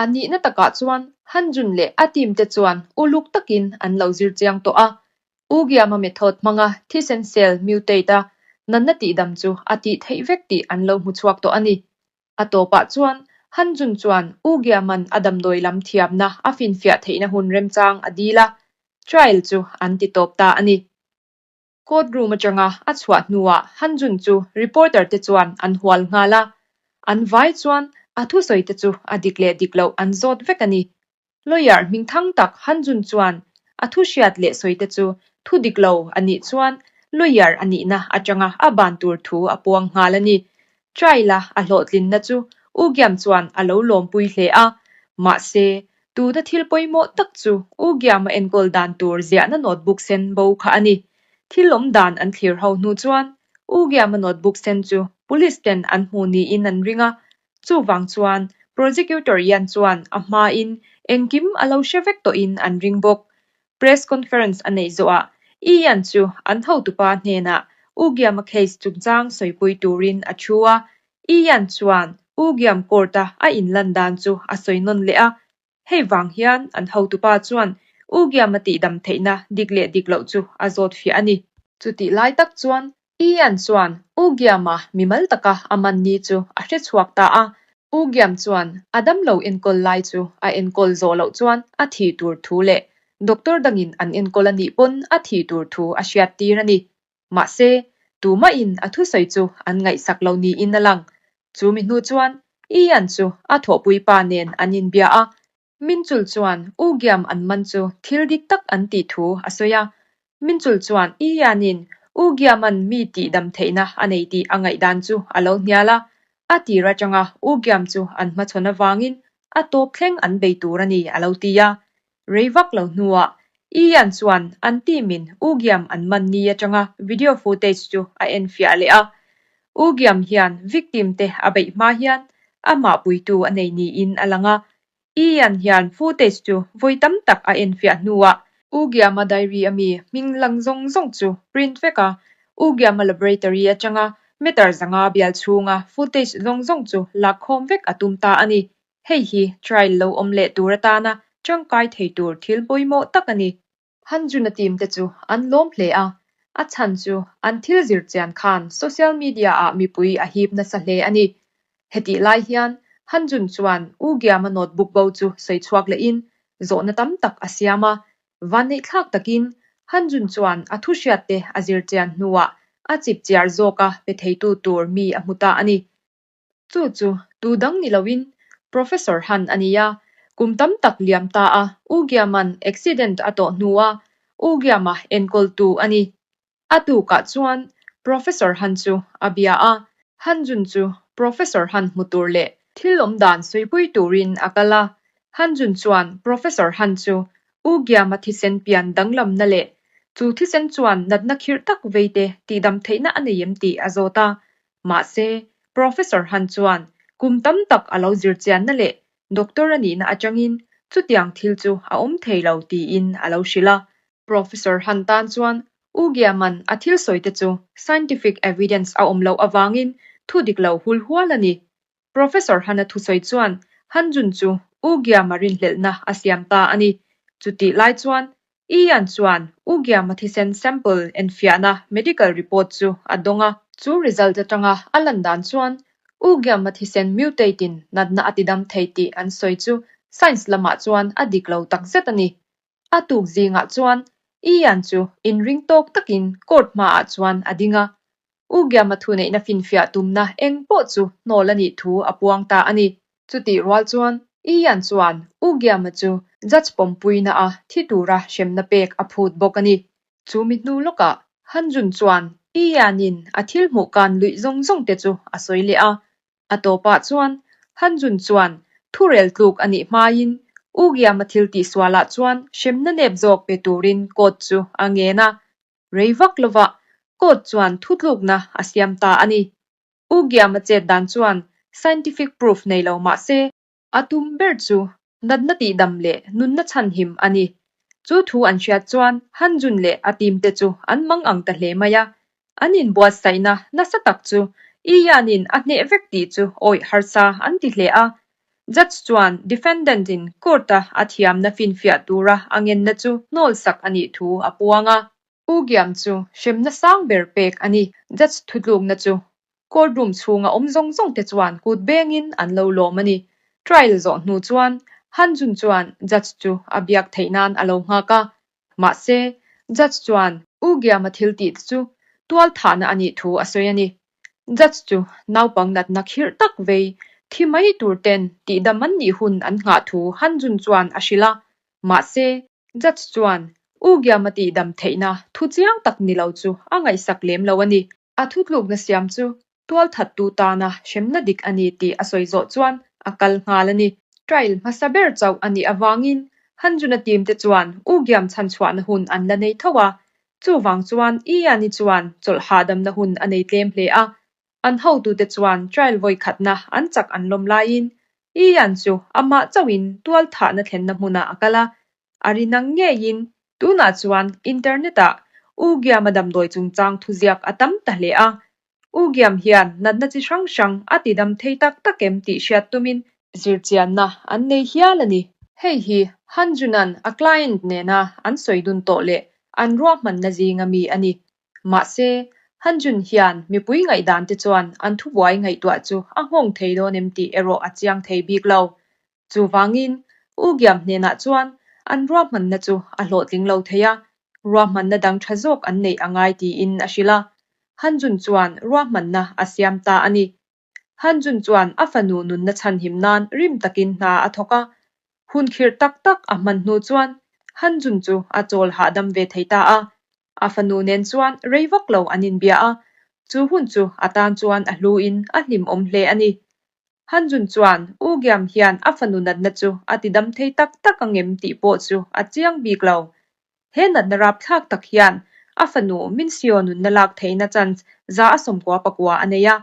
A nihna takah chuan Han Jun leh a team te chuan uluk takin an lo zir chiang tawh a. U Giama method hmanga thisen cell mutate a natna tihdam chu a tih theih vek tih an lo hmu chhuak tawh a ni. A tawpah chuan Han Jun chuan U Giaman a damdawi lam thiamna a finfiah theihna hun remchang a dil a, trial chu an ti tawp ta a ni. Court room atanga a chhuah hnuah Han Jun chu reporter te chuan an hual nghal a, an vai chuan a thusawi te chu a dik leh dik loh an zawt vek a ni. Lawyer hmingthang tak Han Jun chuan a thu hriat leh sawi te chu thu dik lo a nih chuan lawyer a nihna atanga a ban tur thu a puang nghal a ni. Trial-a a hlawhtlinna chu U Giam chuan a lo lawmpui hle a, mahse Tuna thil pawimawh tak chu U Giama enkawl dan tur ziahna notebook sen bo kha a ni. Thil awm dan an thlir ho hnu chuan U Giama notebook sen chu police ten an hmu niin an ring a. Chuvang chuan prosecutor Yan chuan a hmain engkim a lo hre vek tawhin an ring bawk. Press conference a neih zawhah I Yan chu an hotupa hnenah U Giama case chungchang sawipui turin a thu a, Ian chuan U Giam court-a a inlan dan chu a sawi nawn leh a, hei vang hian an hotupa chuan U Giam a tihdam theihna dik leh dik loh chu a zawt fiah a ni. Chutih lai tak chuan Ian chuan U Giam-a mimal taka a man ni chu a hre chhuak ta a, U Giam chuan a damlo enkawl lai chu a enkawl zawh loh chuan a thih tur thu leh doctor dangin an enkawl a nih pawn a thih tur thu a hriattir a ni. Mahse, tumahin a thusawi chu an ngaihsak lo niin a lang. Chu mi hnu chuan Ian chu a thawhpui pa nen an inbia a, Minchul chuan U Giam an man chu thil dik tak an tih thu a sawi a. Minchul chuan Ian-in U Giam-a'n mi tih dam theihna a nei tih a ngaihdan chu a lo hnial a. A tir atanga U Giam chu an hmachhawn avangin a tawp thleng an bei tur a ni a lo ti a. Rei vak lo hnuah Ian chuan an team-in U Giam an man ni atanga video footage chu a enfiah leh a. U Giam hian victim te a beih hma hian amah puitu a nei niin a lang a. Ian hian footage chu vawi tam tak a enfiah hnuah U Giama diary a mi hming lang zawng zawng chu print vek a, U Giama laboratory atanga meter 500 bial chhunga footage zawng zawng chu lakkhawm vek a tum ta a ni. Hei hi trial lo awm leh tur atana tangkai thei tur thil pawimawh tak a ni. Hanjun-a team te chu an lawm hle a, a chhan chu an thil zir chian khan social media-ah mipui a hip nasa hle a ni. Hetih lai hian Hanjun chuan U Giama notebook bo chu sawi chhuak lehin zawhna tam tak a siam a. Vanneihthlak takin Hanjun chuan a thu hriat te a zir chian hnuah a chip chiar zawka pe theitu tur mi a hmu ta a ni. Chu chu tu dang ni loin Professor Han a ni a, kum tam tak liam ta a U Giama'n accident a tawh hnua U Giama enkawltu a ni. A tukah chuan Professor Han chu a bia a, Han Jun chu Professor Han hmu tur leh thil awm dan suipui turin a kal a. Han Jun chuan Professor Han chu U Giama thisen pian danglamna leh chu thisen chuan natna khirh tak veite tihdam theihna a nei em tih a zawt a. Mahse, Professor Han chuan kum tam tak a lo zirchianna leh doctor a nihna atangin chutiang thil chu a awm thei lo tiin a lo hrilh a. Professor Han tan chuan U Giaman a thil sawite chu scientific evidence a awm loh avangin thu dik lo hul hual a ni. Professor Han-a thusawi chuan Han Jun chu U Giama rinhlelhna a siam ta a ni. Chutih lai chuan Ian chuan U Giama thisen sample enfiahna medical report chu a dawng a. Chu result atanga a lan dan chuan U Giama thisen mutate in natna a tidam thei tih an sawi chu science lamah chuan a dik lo takzet a ni. A tuk zingah chuan Ian chu inring tawk takin court hmaah chuan a ding a. U Giama thuneihna finfiah tumna eng pawh chu hnawl a nih thu a puang ta a ni. Chutih rual chuan Ian chuan U Giama chu judge pawmpuina a thi tura hremna pek a phut bawk a ni. Chu mi hnu lawkah Han Jun chuan Ian-in a thil hmuh kan luih zawng zawng te chu a sawi leh a. A tawpah chuan Han Jun chuan thurel tluk a nih hmain U Giama thil tihsualah chuan hremna nep zawk pe turin court chu a ngen a. Rei vak lovah court chuan thutlukna a siam ta a ni. U Giama chet dan chuan scientific proof nei lo mah se, a tum ber chu natna tihdam leh nunna chhanhim a ni. Chu thu an hriat chuan Han Jun leh a team te chu an mang ang ta hle mai a. An inbuatsaihna nasa tak chu I Yan-in a hneh vek tih chu awih harsa an ti hle a. Judge chuan defendant in court-a a thiamna finfiah tura a ngenna chu hnawlsak a nih thu a puang a. U Giam chu hremna sang ber pek a ni. Judge thutlukna chu court room chhunga awm zawng zawng te chuan kut bengin an lo lawm a ni. Trial zawh hnu chuan Han Jun chuan judge chu a biak theih nan a lo nghak a. Mahse, judge chuan U Giam-a thil tih te chu tual thahna a nih thu a sawi a ni. Judge chu naupang natna khirh tak vei thi mai tur ten tihdam an nih hun an nghah thu Han Jun chuan a hrilh a. Mahse, Judge chuan U Giama tihdam theihna thu chiang tak ni lo chu a ngaihsak lem lo a ni. A thutlukna siam chu tualthattu tana hremna dik a ni tih a sawi zawh chuan a kal nghal a ni. Trial hmasa ber chauh a nih avangin Hanjuna team te chuan U Giam chhanchhuahna hun an la nei tho a, chuvang chuan Ian-i chuan chawlh hahdamna hun a nei tlem hle a. An hotute chuan trial vawi khatna an chak an lawm laiin Ian chu amah chauhin tual thahna thlenna hmunah a kal a, a ri nang ngeiin tunah chuan internet-ah U Giama damdawi chungchang thuziak a tam ta hle a. U Giam hian natna chi hrang hrang a tidam thei tak tak em tih hriat tumin zirchianna an nei hial a ni. Hei hi Han Junan a client nena an sawi dun tawh leh an ruahmanna zinga mi a ni. Mahse, Han Jun hian mipui ngaihdan te chuan an thubuai ngaihtuah chu a nghawng thei dawn em tih erawh a chiang thei bik lo. Chuvangin, U Giam hnenah chuan an ruahmanna chu a hlawhtling lo thei a. Ruahmanna dang tha zawk an neih a ngai tiin a hrilh a. Hanjun chuan ruahmanna a siam ta a ni. Hanjun chuan a fanu nunna chhanhim nan rim takin hna a thawk a. Hun khirh tak tak a hman hnu chuan Hanjun chu a chawl hahdam ve thei ta a. A fanu nen chuan rei vak lo an inbia a, chu hun chu a tan chuan a hluin a hlimawm hle a ni. Hanjun chuan U Giam hian a fanu natna chu a ti dam thei tak tak ang em tih pawh chu a chiang bik lo. He natna rapthlak tak hian a fanu Minseo nunna lak theihna chance 199 a nei a,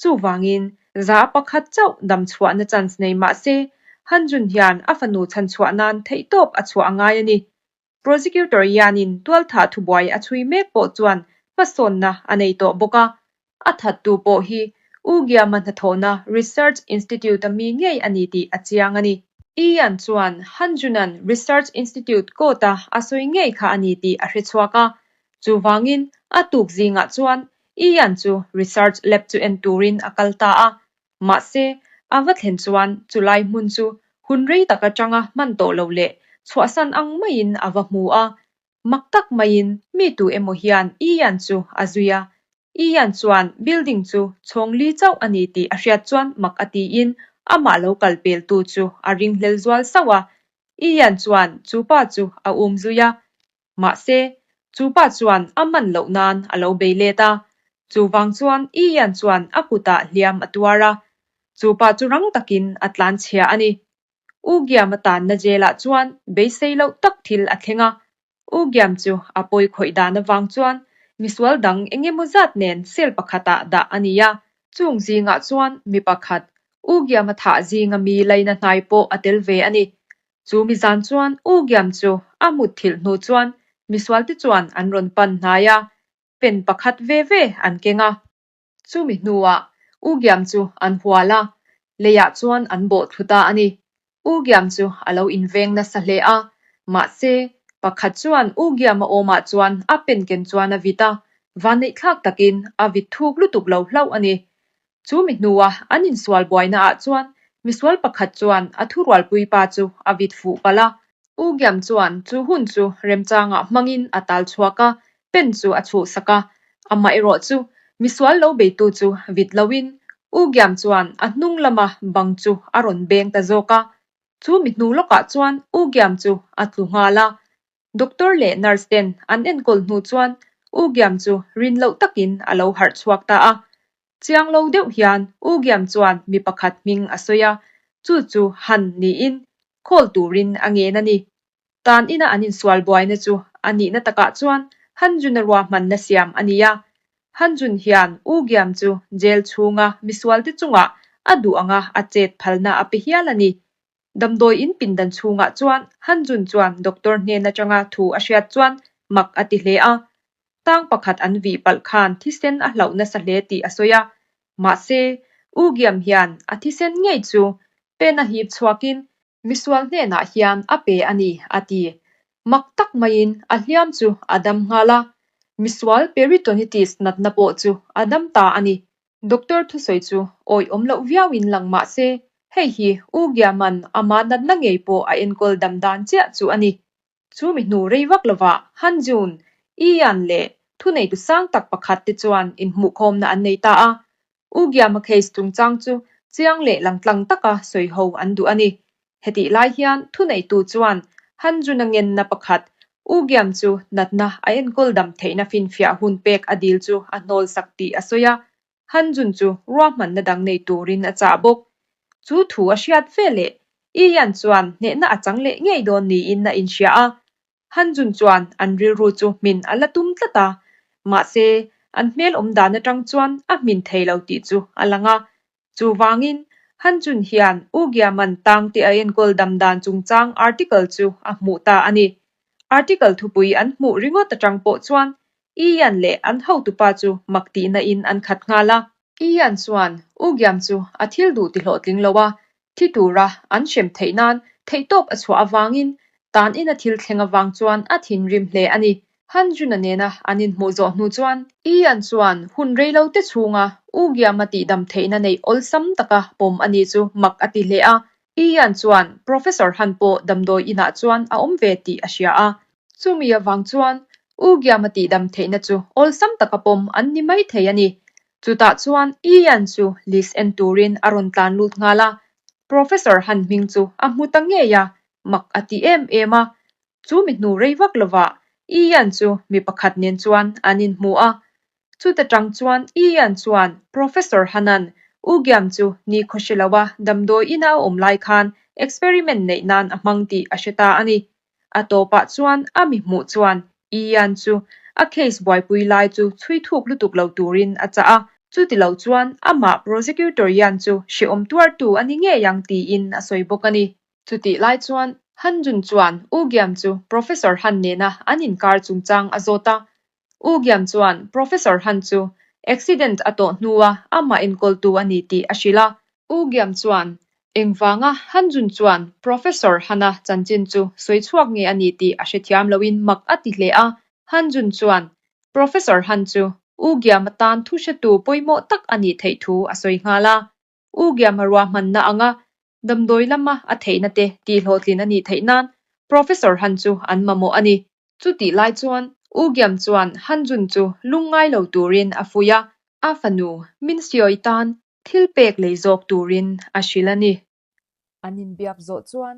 chuvangin 1% chauh dam chhuahna chance nei mah se Hanjun hian a fanu chhanchhuah nan theihtawp a chhuah a ngai a ni. Prosecutor hianin tualthah thubuai a chhui mek pawh chuan hmasawnna a nei tawh bawk a, a thattu pawh hi U Giama hnathawhna Research Institute-a mi ngei a ni tih a chiang a ni. Ian chuan Han Junan Research Institute court-a a sawi ngei kha a ni tih a hre chhuak a, chuvangin a tuk zingah chuan Ian chu Research Lab chu en turin a kal ta a, Mahse, a va thlen chuan chulai hmun chu hun rei tak atanga hman tawh lo leh chhuahsan ang maiin a va hmu a. Mak tak maiin mi tu emaw hian Ian chu a zui a. Ian chuan building chu chhawng li chauh a ni tih a hriat chuan mak a tiin amah lo kal peltu chu a ringhlel zual sauh a. Ian chuan chu pa chu a um zui a. Mahse, chu pa chuan a man loh nan a lo bei let a, chuvang chuan Ian chuan a kutah hliam a tuar a, chu pa chu rang takin a tlan chhia a ni. U Giam a tanna jail-ah chuan beisei loh tak thil a thleng a, U Giam chu a pawi khawih dan avang chuan misual dang eng emaw zat nen cell pakhatah dah a ni a, chung zingah chuan mi pakhat U Giam a thah zinga mi laina hnai pawh a tel ve a ni. Chu mi zan chuan U Giam chu a mutthilh hnu chuan misualte chuan an rawn pan hnai a, pen pakhat ve ve an keng a. Chumi hnuah U Giam chu an hual a, leiah chuan an bawh thlu ta a ni. U Giam chu a lo inveng nasa hle a, mahse, pakhat chuan U Giam a awmah chuan a pen ken chuan a vit a, vanneihthlak takin a vit thuk lutuk lo hlauh a ni. Chu mi hnua an insual buainaah chuan misual pakhat chuan a thurualpui pa chu a vit fuh palh a. U Giam chuan chu hun chu remchangah hmangin a tal chhuak a, pen chu a chhuhsak a. Amaherawh chu misual lo beitu chu vit loin U Giam chuan a hnung lama bang chu a rawn beng ta zawk a. Chu mi hnu lawkah chuan U Giam chu a tlu nghal a. Doctor leh nurse ten an enkawl hnu chuan U Giam chu rin loh takin a lo harh chhuak ta a. Chiang lo deuh hian U Giam chuan mi pakhat hming a sawi a, chu chu Han niin call turin a ngen a ni. Tan ina an insual buaina chu a nihna takah chuan Han Jun-a ruahmanna siam a ni a. Han Jun hian U Giam chu jail chhunga misualte chungah a duh anga a chet phalna a pe hial a ni. Damdawi in pindan chhungah chuan Han Jun chuan doctor hnen atanga thu a hriat chuan mak a ti hle a. Tang pakhat an vih palh khan thisen a hlauh nasa hle tih a sawi a. Mahse, U Giam hian a thisen ngei chu pen a hip chhuakin misual hnenah hian a pe a ni, a ti. Mak tak maiin a hliam chu a dam nghal a. Misual peritonitis natna pawh chu a dam ta a ni. Doctor thusawi chu awih awm loh viauin lang mah se, hei hi U Giaman ama natna ngei pawh a enkawl dam dan chiah chu a ni. Chu mi hnu rei vak lovah Han Jun, Ian leh thuneitu sang tak pakhat te chuan inhmuhkhawmna an nei ta a. U Giama case chungchang chu chiang leh langtlang taka sawi ho an duh a ni. Hetih lai hian thuneitu chuan Han Jun-a ngenna pakhat, U Giam chu natna a enkawl dam theihna finfiah hun pek a dil chu a hnawl sak tih a sawi a. Han Jun chu ruahmanna dang nei turin a chah bawk. Chu thu a hriat ve leh Ian chuan hnehna a chang leh ngei dawn niin a inhria a. Han Jun chuan an rilru chu hmin a la tum tlat a, mahse an hmel awm dan atang chuan a hmin thei lo tih chu a lang a. Chuvangin, Han Jun hian U Giaman tangte a enkawl dam dan chungchang article chu a hmuh ta a ni. Article thupui an hmuh ringawt atang pawh chuan Ian leh an hotupa chu mak tihna in an khat nghal a. Ian chuan U Giam chu a thil duh ti hlawhtling lo a, thi tura an hrem theih nan theihtawp a chhuah avangin tan ina thil thleng avang chuan a thinrim hle a ni. Han Jun-a nena an inhmuh zawh hnu chuan Ian chuan hun reilo te chhunga U Giam-a tihdam theihna neih awlsam taka pawm a ni chu mak a ti hle a. Ian chuan Professor Han pawh damdawi inah chuan a awm ve tih a hria a. Chumi avang chuan. U Giama tihdam theihna chu awlsam taka pawm an ni mai thei a ni. Chutah chuan Ian chu list en turin a rawn tlan lut nghal a, Professor Han hming chu a hmu ta ngei a, mak a ti em em a. Chu mi hnu rei vak lovah Ian chu mi pakhat nen chuan an inhmu a, Chuta tang chuan Ian chuan Professor Hanan U Giam chu ni khaw hre loa damdawi ina a awm lai khan experiment neih nan a hmang tih a hre ta a ni. A tawpah chuan a mi hmuh chuan Ian chu a case buaipui lai chu chhui thuk lutuk lo turin a chah a, chuti lo chuan amah Prosecutor Ian chu hrehawm tuartu a ni ngei ang tiin a sawi bawk a ni. Chutih lai chuan Han Jun chuan U Giam chu Professor Han nena an inkar chungchang a zawt a, U Giam chuan Professor Han chu accident a tawh hnua amah enkawltu a ni tih a hrilh a. U Giam chuan engvanga Han Jun chuan Professor Han-a chanchin chu sawi chhuak nge a ni tih a hrethiam loin mak a ti hle a. Han Jun chuan Professor Han chu U Giam atan thu hretu pawimawh tak a nih theih thu a sawi nghal a. U Giama ruahmanna anga damdawi lama a theihna te tihhlawhtlin a nih theih nan Professor Han chu an mamawh a ni. Chutih lai chuan U Giam chuan Han Jun chu lungngai lo turin a fuih a, a fanu Min Seo-i tan thil pek lei zawk turin a hrilh a ni. An inbiak zawh chuan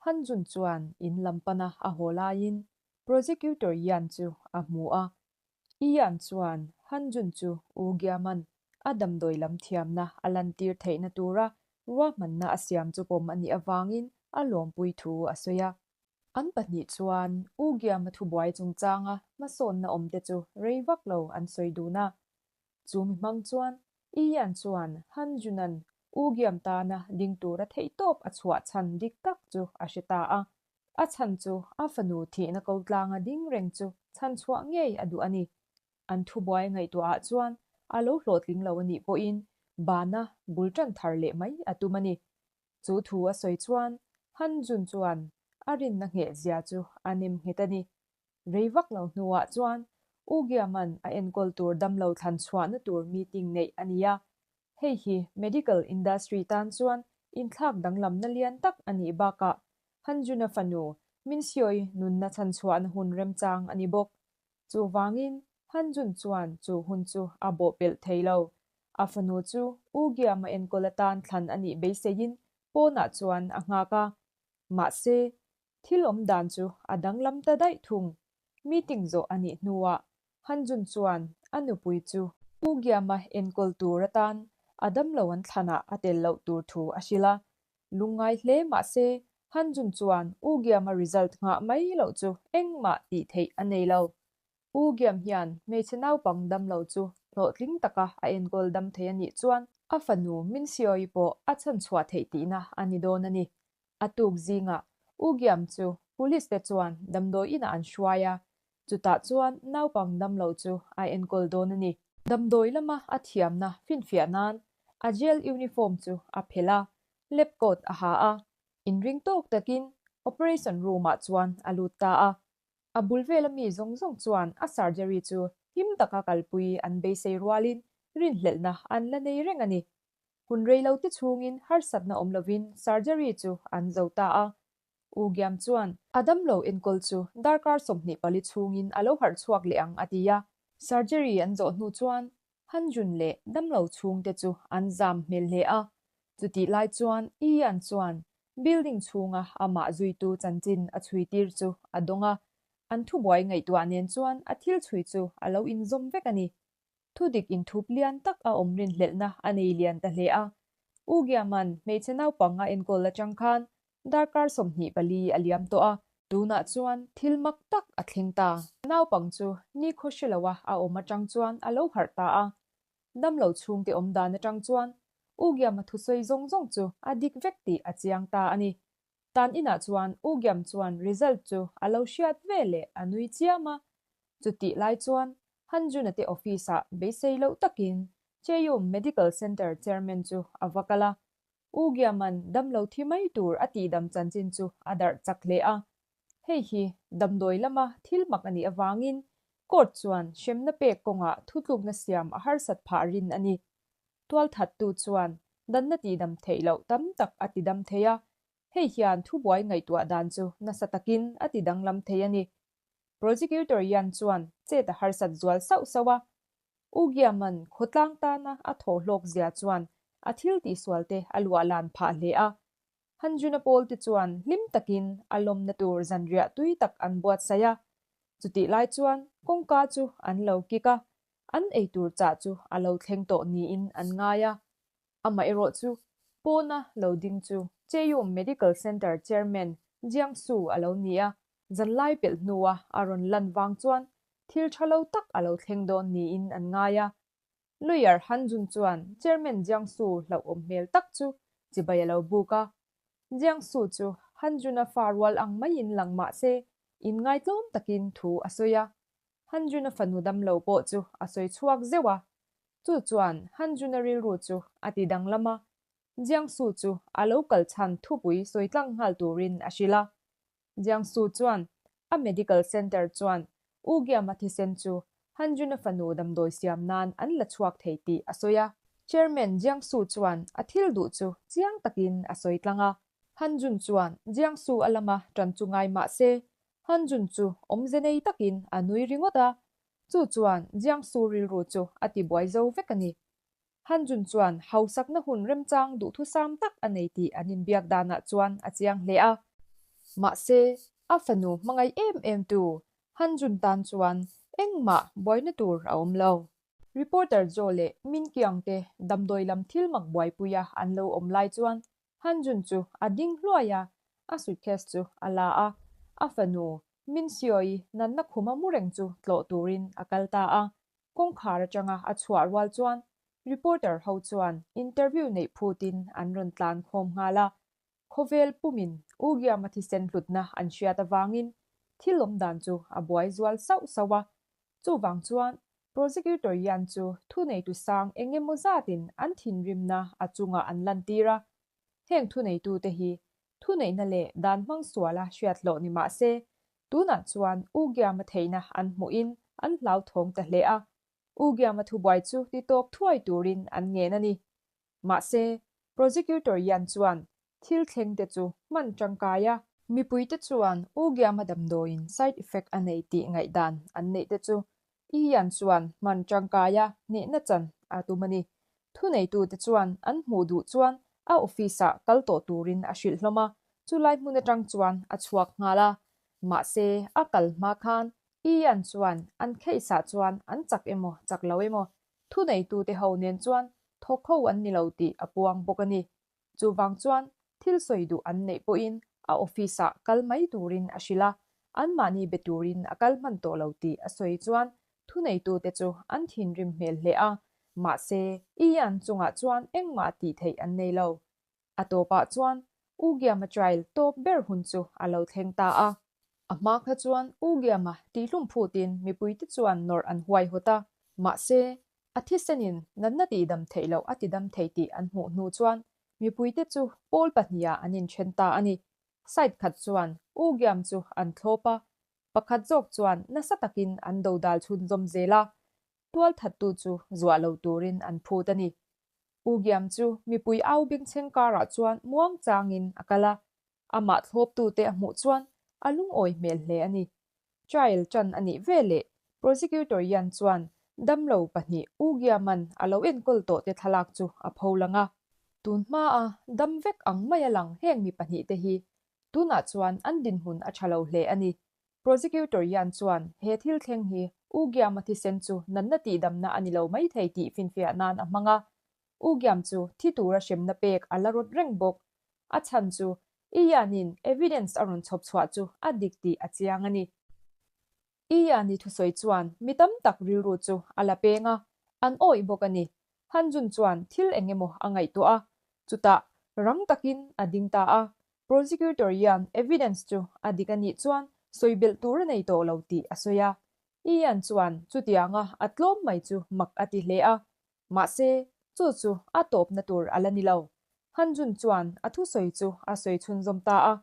Han Jun chuan in lam pana a haw laiin Prosecutor Yan chu a hmu a, Ian chuan Han Jun chu U Giaman a damdawi lam thiamna a lantir theihna tura ruahmanna a siam chu pawm a nih avangin a lawmpui thu a sawi a. An pahnih chuan U Giama thubuai chungchanga hmasawnna awmte chu rei vak lo an sawi dun a. Chu mi hmang chuan Ian chuan Han Junan U Giam tana ding tura theihtawp a chhuah chhan dik tak chu a hre ta a. A chhan chu a fanu thihna ko tlanga ding reng chu chhan chhuah ngei a duh a ni. An thubuai ngaihtuahah chuan a lo hlawhtling lo a nih pawhin bana bul tan thar leh mai a tum a ni. Chu thu a sawi chuan Han Jun chuan a rinna ngheh zia chu a nem nghet a ni. Rei vak lo hnuah chuan U Giaman a enkawl tur damlo thlan chhuahna tur meeting neih a ni a. Hei hi medical industry tan chuan inthlak danglamna lian tak a nih bakah Han Jun-a fanu Min Seo-i nunna chhanchhuahna hun remchang a ni bawk. Chuvangin Han Jun chuan chu hun chu a bawhpelh thei lo. A fanu chu U Giam-a enkawl atan thlan a nih beiseiin pawnah chuan a nghak a. Mahse, thil awm dan chu a danglam ta daih thung. Meeting zawh a nih hnuah Han Jun chuan a nupui chu U Giam-a enkawl tur atan a damlo an thlanah a tel loh tur thu a hrilh a. Lungngai hle mahse, Han Jun chuan U Giam-a result nghah mai loh chu engmah tih theih a nei lo. U Giam hian hmeichhe naupang damlo chu hlawhtling taka a enkawl dam thei a nih chuan a fanu Min Seo-i pawh a chhanchhuah theih tihna a ni dawn a ni. A tuk zingah U Giam chu police te chuan damdawi inah an hruai a, chutah chuan naupang damlo chu a enkawl dawn a ni. Damdawi lama a thiamna finfiah nan a jail uniform chu a phelh a, lab coat a ha a, inring tawk takin operation room-ah chuan a lut ta a. A bul vela mi zawng zawng chuan a surgery chu him taka kalpui an beisei rualin rinhlelhna an la nei reng a ni. Hun rei lo te chhungin harsatna awm lovin surgery chu an zo ta a. U Giam chuan a damlo enkawl chu darkar 24 chhungin a lo harh chhuak leh ang a ti a. Surgery an zawh hnu chuan Han Jun leh damlo chhungte chu an zam hmel hle a. Chutih lai chuan Ian chuan building chhunga amah zuitu chanchin a chhui tir chu a dawng a. An thubuai ngaihtuah nen chuan a thil chhui chu a lo inzawm vek a ni. Thudik inthup lian tak a awm rinhlelhna a nei lian ta hle a. U Giaman hmeichhe naupang a enkawl atang khan darkar 24 a liam tawh a. Tunah chuan thil mak tak a thleng ta. Naupang chu nikhaw hre loa a awm atang chuan a lo harh ta a. Damlo chhungte awm dan atang chuan U Giama thusawi zawng zawng chu a dik vek tih a chiang ta a ni. Tan inah chuan U Giam chuan result chu a lo hriat ve leh a nui chiam a. Chutih lai chuan Han Jun-a te office-ah beisei loh takin Cheyum Medical Center Chairman chu a va kal a. U Giam-a'n damlo thi mai tur a tihdam chanchin chu a darh chak hle a. Hei hi damdawi lama thil mak a nih avangin court chuan hremna pek kawngah thutlukna siam a harsat phah rin a ni. Tualthattu chuan danna tihdam theih loh tam tak a tidam thei a, hei hian thubuai ngaihtuah dan chu nasa takin a tidanglam thei a ni. Prosecutor Yan chuan chet a harsat zual sauh sauh a. U Giaman khawtlang tana a thawh hlawk zia chuan a thil tihsual te a luah lan phah hle a. Hanjuna pawl te chuan hlim takin a lawmna tur zanriah tui tak an buatsaih a. Chutih lai chuan kawngka chu an lo kik a, an eitur chah chu a lo thleng tawh niin an ngai a. Amaherawh chu pawna lo ding chu Cheyum Medical Centre Chairman Jiang Su a lo ni a, zanlai pelh hnua a rawn lan vang chuan thil tha lo tak a lo thleng dawn niin an ngai a. Lawyer Han Jun chuan Chairman Jiang Su hlauhawm hmel tak chu chibai a lo buk a. Jiang Su chu Han Jun-a fa rual ang maiin lang mah se inngaitlawm takin thu a sawi a. Han Jun-a fanu damlo pawh chu a sawi chhuak zeuh a. Chu chuan Han Jun-a rilru chu a ti danglam a. Jiang Su chu a lo kal chhan thupui sawi tlang nghal turin a hrilh a. Jiangsu chuan a medical centre chuan U Giama thisen chu Hanjun-a fanu damdawi siam nan an la chhuak thei tih a sawi a. Chairman Jiangsu chuan a thil duh chu chiang takin a sawi tlang a. Hanjun chuan Jiangsu a lama ṭan chu ngai mah se, Hanjun chu awmze nei takin a nui ringawt a. Chu chuan Jiangsu rilru chu a tibuai zo vek a ni. Hanjun chuan hausakna hun remchang duhthusam tak a nei tih an inbiak danah chuan a chiang hle a. Mahse, a fanu hmangaih em em tu Hanjun tan chuan engmah buaina tur a awm lo. Reporter Joe leh Min Kyung te damdawi lam thil mak buaipuia an lo awm lai chuan Hanjun chu a ding hluai a, a suitcase chu a la a, a fanu Min Seo-i natna khuma mu reng chu tlawh turin a kal ta a. Kawngkhar atanga a chhuah rual chuan reporter ho chuan interview neih phutin an rawn tlan khawm nghal a. Khawvel pumin U Giama thisen hlutna an hriat avangin thil awm dan chu a buai zual sauh sauh a. Chuvang chuan prosecutor Yan chu thuneitu sang eng emaw zatin an thinrimna a chungah an lantir a. Heng thuneitute hi Thuneihna leh dan hmang suala hriat hlawh ni mah se, tunah chuan U Giama theihna an hmuhin an hlauthawng ta hle a. U Giama thubuai chu ti tawp thuai turin an ngen a ni. Mahse, Prosecutor Yan chuan thil thleng te chu hman tangkai a. Mipuite chuan U Giama damdawiin side effect a nei tih ngaihdan an neih te chu Ian chuan hman tangkaia hnehna chan a tum a ni. Thuneitute chuan an hmuh duh chuan a office-ah kal tawh turin a hrilh hlawm a, chulai hmun atang chuan a chhuak nghal a. Mahse, a kal hma khan Ian chuan an case-ah chuan an chak emaw chak lo emaw thuneitute ho nen chuan thawk ho an ni lo tih a puang bawk a ni. Chuvang chuan thil sawi duh an neih pawhin a office-ah kal mai turin a hrilh a, anmahni be turin a kal hman tawh lo tih a sawi chuan thuneitute chu an thinrim hmel hle a, mahse Ian chungah chuan engmah tih theih an nei lo. A tawpah chuan U Giama trial tawp ber hun chu a lo thleng ta a. A hma kha chuan U Giama tihhlum phutin mipuite chuan nawrh an huaihawt a, mahse A thisenin natna tihdam theih loh a tidam thei tih an hmuh hnu chuan mipuite chu pawl pahnihah an inthen ta a ni. Side khat chuan U Giam chu an thlawp a, pakhat zawk chuan nasa takin an dodal chhunzawm zel a, tualthattu chu zuah lo turin an phut a ni. U Giam chu mipui au bengchheng karah chuan muangchangin a kal a, amah thlawptute a hmuh chuan a lungawi hmel hle a ni. Trial ṭan a nih veleh Prosecutor Yan chuan damlo pahnih U Giaman a lo enkawl tawhte thlalak chu a pho lang a. Tun hmaa dam vek ang maia lang heng mi pahnihte hi tunah chuan an dinhmun a ṭha lo hle a ni. Prosecutor Yan chuan he thil thleng hi U Giama thisen chu natna tihdamna a ni lo maithei tih finfiah nan a hmang a. U Giam chu thi tura hremna pek a la rawt reng bawk. A chhan chu Ian-in evidence a rawn chhawp chhuah chu a dik tih a chiang a ni. Ian-i thusawi chuan mi tam tak rilru chu a la peng a, an awih bawk a ni. Hanjun chuan thil eng emaw a ngaihtuah a, chutah rang takin a ding ta a. Prosecutor Ian evidence chu a dik a nih chuan sawi belh tur a nei tawh lo tih a sawi a. Ian chuan chutianga a tlawm mai chu mak a ti hle a, Mahse, chu chu a tawpna tur a la ni lo. Hanjun chuan a thusawi chu a sawi chhunzawm ta a.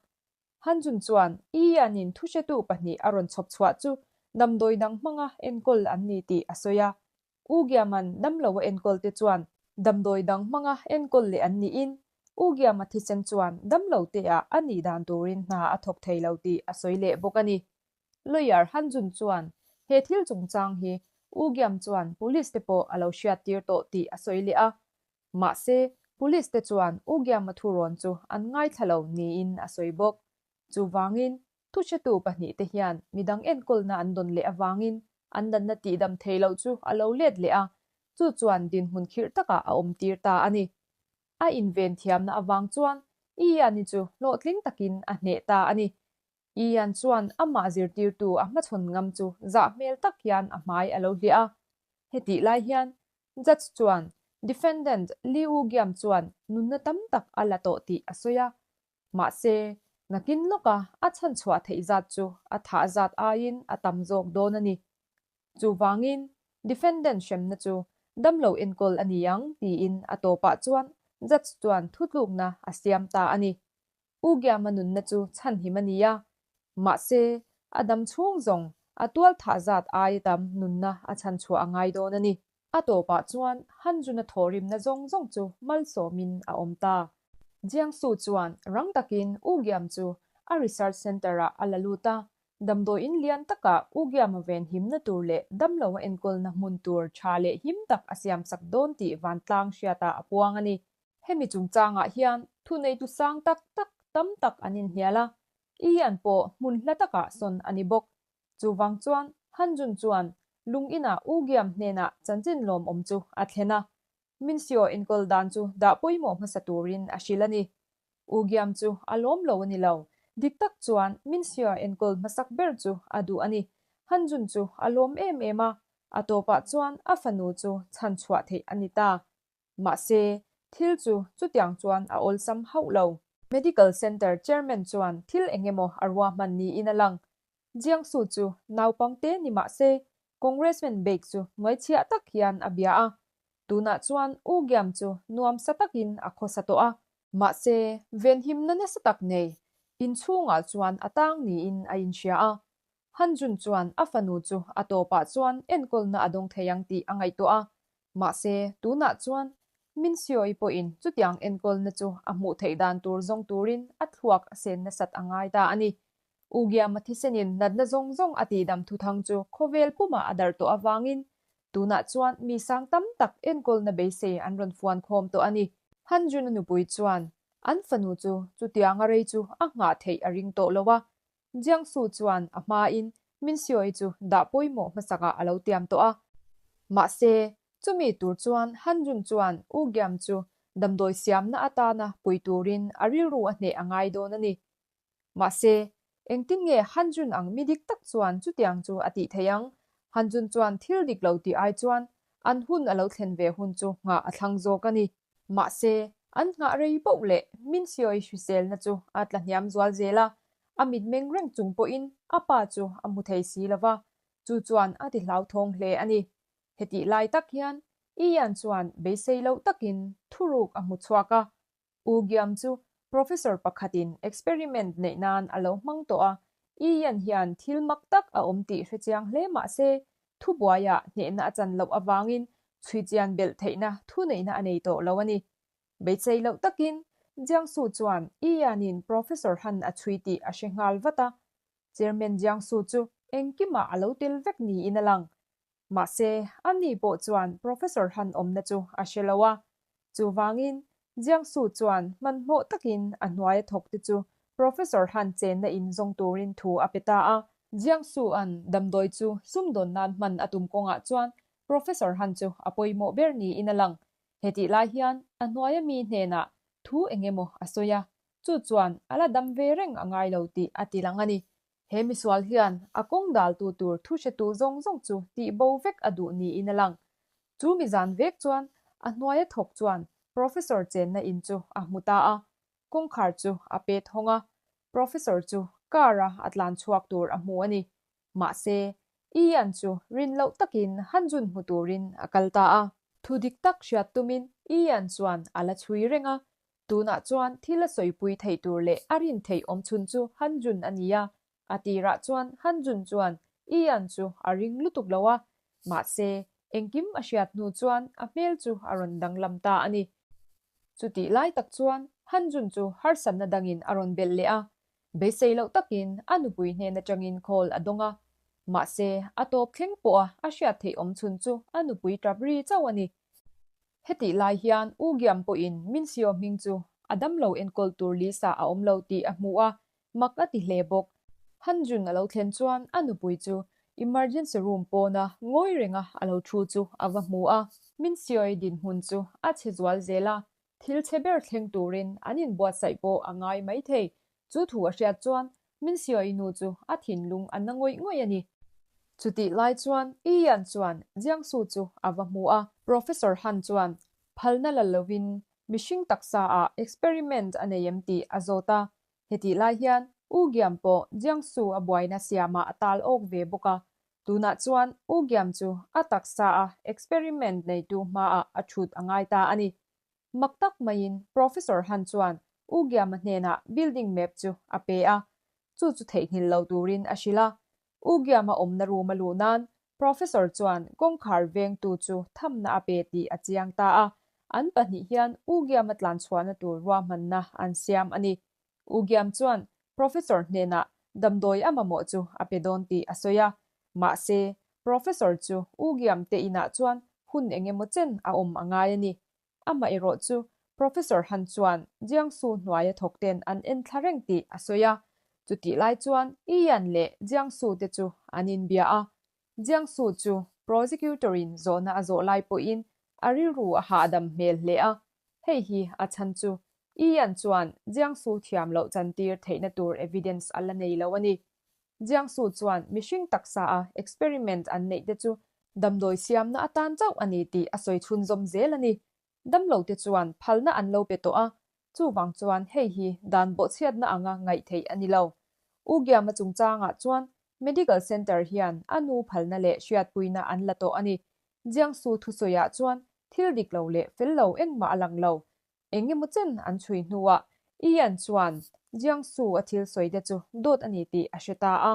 Hanjun chuan Ian-in thuhretu pahnih a rawn chhawp chhuah chu damdawi dang hmanga enkawl an ni tih a sawi a. U Giaman damlo a enkawl te chuan damdawi dang hmanga enkawl leh an niin U Giama thisen chuan damlo te ah a nih dan turin hna a thawk thei lo tih a sawi leh bawk a ni. Lawyer Han Jun chuan he thil chungchang hi U Giam chuan police te pawh a lo hriattir tawh tih a sawi leh a. Mahse, police te chuan U Giam-a thurawn chu an ngaithla lo niin a sawi bawk. Chuvangin, thuhretu pahnihte hian midang enkawlna an dawn leh avangin an natna tihdam thei loh chu a lo let leh a, chu chuan dinhmun khirh takah a awmtir ta a ni. A inven thiamna avang chuan Ian-i chu hlawhtling takin a hneh ta a ni. Ian chuan amah zirtirtu a hmachhawn ngam chu zah hmel tak hian a hmai a lo hliah a. Hetih lai hian Judge chuan defendant Liu Giam chuan nunna tam tak a la tawh tih a sawi a. Mahse, nakin lawka a chhanchhuah theih zat chu a thah zat aiin a tam zawk dawn a ni. Chuvangin, defendant hremna chu damlo enkawl a ni ang tiin a tawpah chuan judge chuan thutlukna a siam ta a ni. U Giama nunna chu chhanhim a ni a, mahse, a dam chhung zawng a tual thah zat aia tam nunna a chhanchhuah a ngai dawn a ni. A tawpah chuan Hanjuna thawhrimna zawng zawng chu malsawmin a awm ta. Jiangsu chuan rang takin U Giam chu a research center-ah a la lut a, damdawiin lian takah U Giama venhimna tur leh damlo a enkawlna hmun tur tha leh him tak a siamsak dawn tih vantlang hriatah a puang a ni. Hemi chungchangah hian thuneitu sang tak tak tam tak an inhnial a, Ian pawh hmun hla takah sawn a ni bawk. Chuvang chuan Hanjun chuan lung inah U Giam hnenah chanchin lawmawm chu a thlen a, Minseo enkawl dan chu dah pawimawh hmasa turin a hrilh a ni. U Giam chu a lawm lo a ni lo, dik tak chuan Minseo enkawl hmasak ber chu a duh a ni. Hanjun chu a lawm em em a, a tawpah chuan a fanu chu chhanchhuah theih a ni ta. Mahse, thil chu chutiang chuan a awlsam hauh lo. Medical Centre Chairman chuan thil eng emaw a ruahman niin a lang. Jiangsu chu naupangte ni mah se, Congressman Baek chu hnuaichhiah tak hian a bia a. Tunah chuan U Giam chu nuamsa takin a khawsa tawh a. Mahse, venhimna nasa tak nei inchhungah chuan a tang niin a inhria a. Han Jun chuan a fanu chu a tawpah chuan enkawlna a dawng thei ang tih a ngaihtuah a, mahse tunah chuan Min Seo-i pawhin chutiang enkawlna chu a hmuh theih dan tur zawng turin a thluak a sen nasat a ngai ta a ni. U Giama thisenin natna zawng zawng a tihdam thuthang chu khawvel pumah a darh tawh avangin tunah chuan mi sang tam tak enkawlna beisei an rawn fuan khawm tawh a ni. Han Jun-a nupui chuan an fanu chu chutianga rei chu a nghah theih a ring tawh lo a, Jiangsu chuan a hmain Minxioi chu dah pawimawh hmasakah a lo tiam tawh a. Mahse, chumi tur chuan Han Jun chuan U Giam chu damdawi siamna atana pui turin a rilru a hneh a ngai dawn a ni. Mahse, engtin nge Han Jun ang mi dik tak chuan chutiang chu a tih theih ang? Han Jun chuan thil dik lo tih ai chuan an hun a lo thlen ve hun chu nghah a thlang zawk a ni. Mahse, an nghah rei poh leh Minsioi hriselna chu a tla hniam zual zel a, a mitmeng reng chung pawhin a pa chu a hmu thei si lo va, chu chuan a ti hlauthawng hle a ni. Hetih lai tak hian Ian chuan beisei loh takin thuruk a hmu chhuak a, U Giam chu professor pakhatin experiment neih nan a lo hmang tawh a, Ian hian thil mak tak a awm tih hrechiang hle mah se, thubuaiah hnehna a chan loh avangin chhuichian belh theihna thuneihna a nei tawh lo a ni. Beisei loh takin Jiangsu chuan Ian-in Professor Han a chhui tih a hre nghal vat a, Chairman Jiangsu chu engkimah a lo tel vek niin a lang. Mahse, ani pawh chuan Professor Han awmna chu a hre lo a. Chuvangin, Jiangsu chuan hmanhmawh takin a hnuaia thawkte chu Professor Han chenna in zawng turin thu a pe ta a. Jiangsu-a'n damdawi chu sumdawn nan hman a tum kawngah chuan Professor Han chu a pawimawh ber niin a lang. Hetih lai hian a hnuaia mi hnenah thu eng emaw a sawi a, chu chuan a la dam ve reng a ngai lo tih a ti lang a ni. He misual hian a kawng daltu tur thu hretu zawng zawng chu tih bo vek a duh niin a lang. Chu mi zan vek chuan a hnuaia thawk chuan Professor chenna in chu a hmu ta a, kawngkhar chu a pet hawng a, Professor chu car-a a tlan chhuak tur a hmu a ni. Mahse, Ian chu rin loh takin Hanjun hmu turin a kal ta a. Thu dik tak hriat tumin Ian chuan a la chhui reng a, Tunah chuan thil a sawipui theih tur leh a rin theih awm chhun chu Han Jun a ni a, a tirah chuan Han Jun chuan Ian chu a ring lutuk lo a, mahse engkim a hriat hnu chuan a hmel chu a rawn danglam ta a ni. Chutih lai tak chuan Han Jun chu harsatna dangin a rawn belh leh a. Beisei loh takin a nupui hnen atangin call a dawng a, mahse a tawp thleng pawha a hriat theih awm chhun chu a nupui tap ri chauh a ni. Hetih lai hian U Giam pawhin Min Sio hming chu a damlo enkawl tur Lisa a awm lo tih a hmu a, mak a ti hle bawk. Han Jun a lo thlen chuan a nupui chu emergency room pawna ngawi renga a lo thu chu a va hmu a. Min Sio-i dinhmun chu a chhe zual zel a, Thil chhe ber thleng turin an inbuatsaih pawh a ngai maithei. Chu thu a hriat chuan Min Xiaoyi nu chu a thinlung a na ngawih ngawih a ni. Chutih lai chuan Yi Yan chuan Jiangsu chu a va hmu a. Professor Han chuan phalna la lovin mihring taksa ah experiment a nei em tih a zawt a. Hetih lai hian U Giam pawh Jiangsu a buaina siamah a tal awk ve bawk a. Tunah chuan U Giam chu a taksa a experiment neitu hmaah a thut a ngai ta a ni. Mak tak maiin Professor Han chuan U Giama hnenah building map chu a pe a, chu chu theihnghilh lo turin a hrilh a. U Giama awmna room a luh nan Professor chuan kawngkhar vengtu chu thamna a pe tih a chiang ta a, an pahnih hian U Giama tlanchhuahna tur ruahmanna an siam a ni. U Giam chuan Professor hnenah damdawi a mamawh chu a pe dawn tih a sawi a, mahse, Professor chu U Giam te inah chuan hun eng emaw chen a awm a ngai a ni. Amaherawh chu Professor Han chuan Jiangsu hnuaia thawk ten an en thla reng tih a sawi a, chutih lai chuan Yi Yan leh Jiangsu te chu an inbia a. Jiangsu chu Prosecutor-in zawhna a zawh lai pawhin a rilru a hahdam hmel hle a, hei hi a chhan chu Ian chuan Jiangsu thiam loh chantir theihna tur evidence a la nei lo a ni. Jiangsu chuan mihring taksa a experiment an neih te chu damdawi siamna atan chauh a ni tih a sawi chhunzawm zel a ni. Damlo te chuan phalna an lo pe tawh a, chuvang chuan hei hi dan bawhchhiatna anga ngaih theih a ni lo. U Giama chungchangah chuan Medical Centre hian a nu phalna leh hriatpuina an la tawh a ni. Jiangsu thusawiah chuan thil dik lo leh fel lo engmah a lang lo. Eng emaw chen an chhui hnuah Ian chuan Jiangsu a thil sawi te chu dawt a ni tih a hre ta a.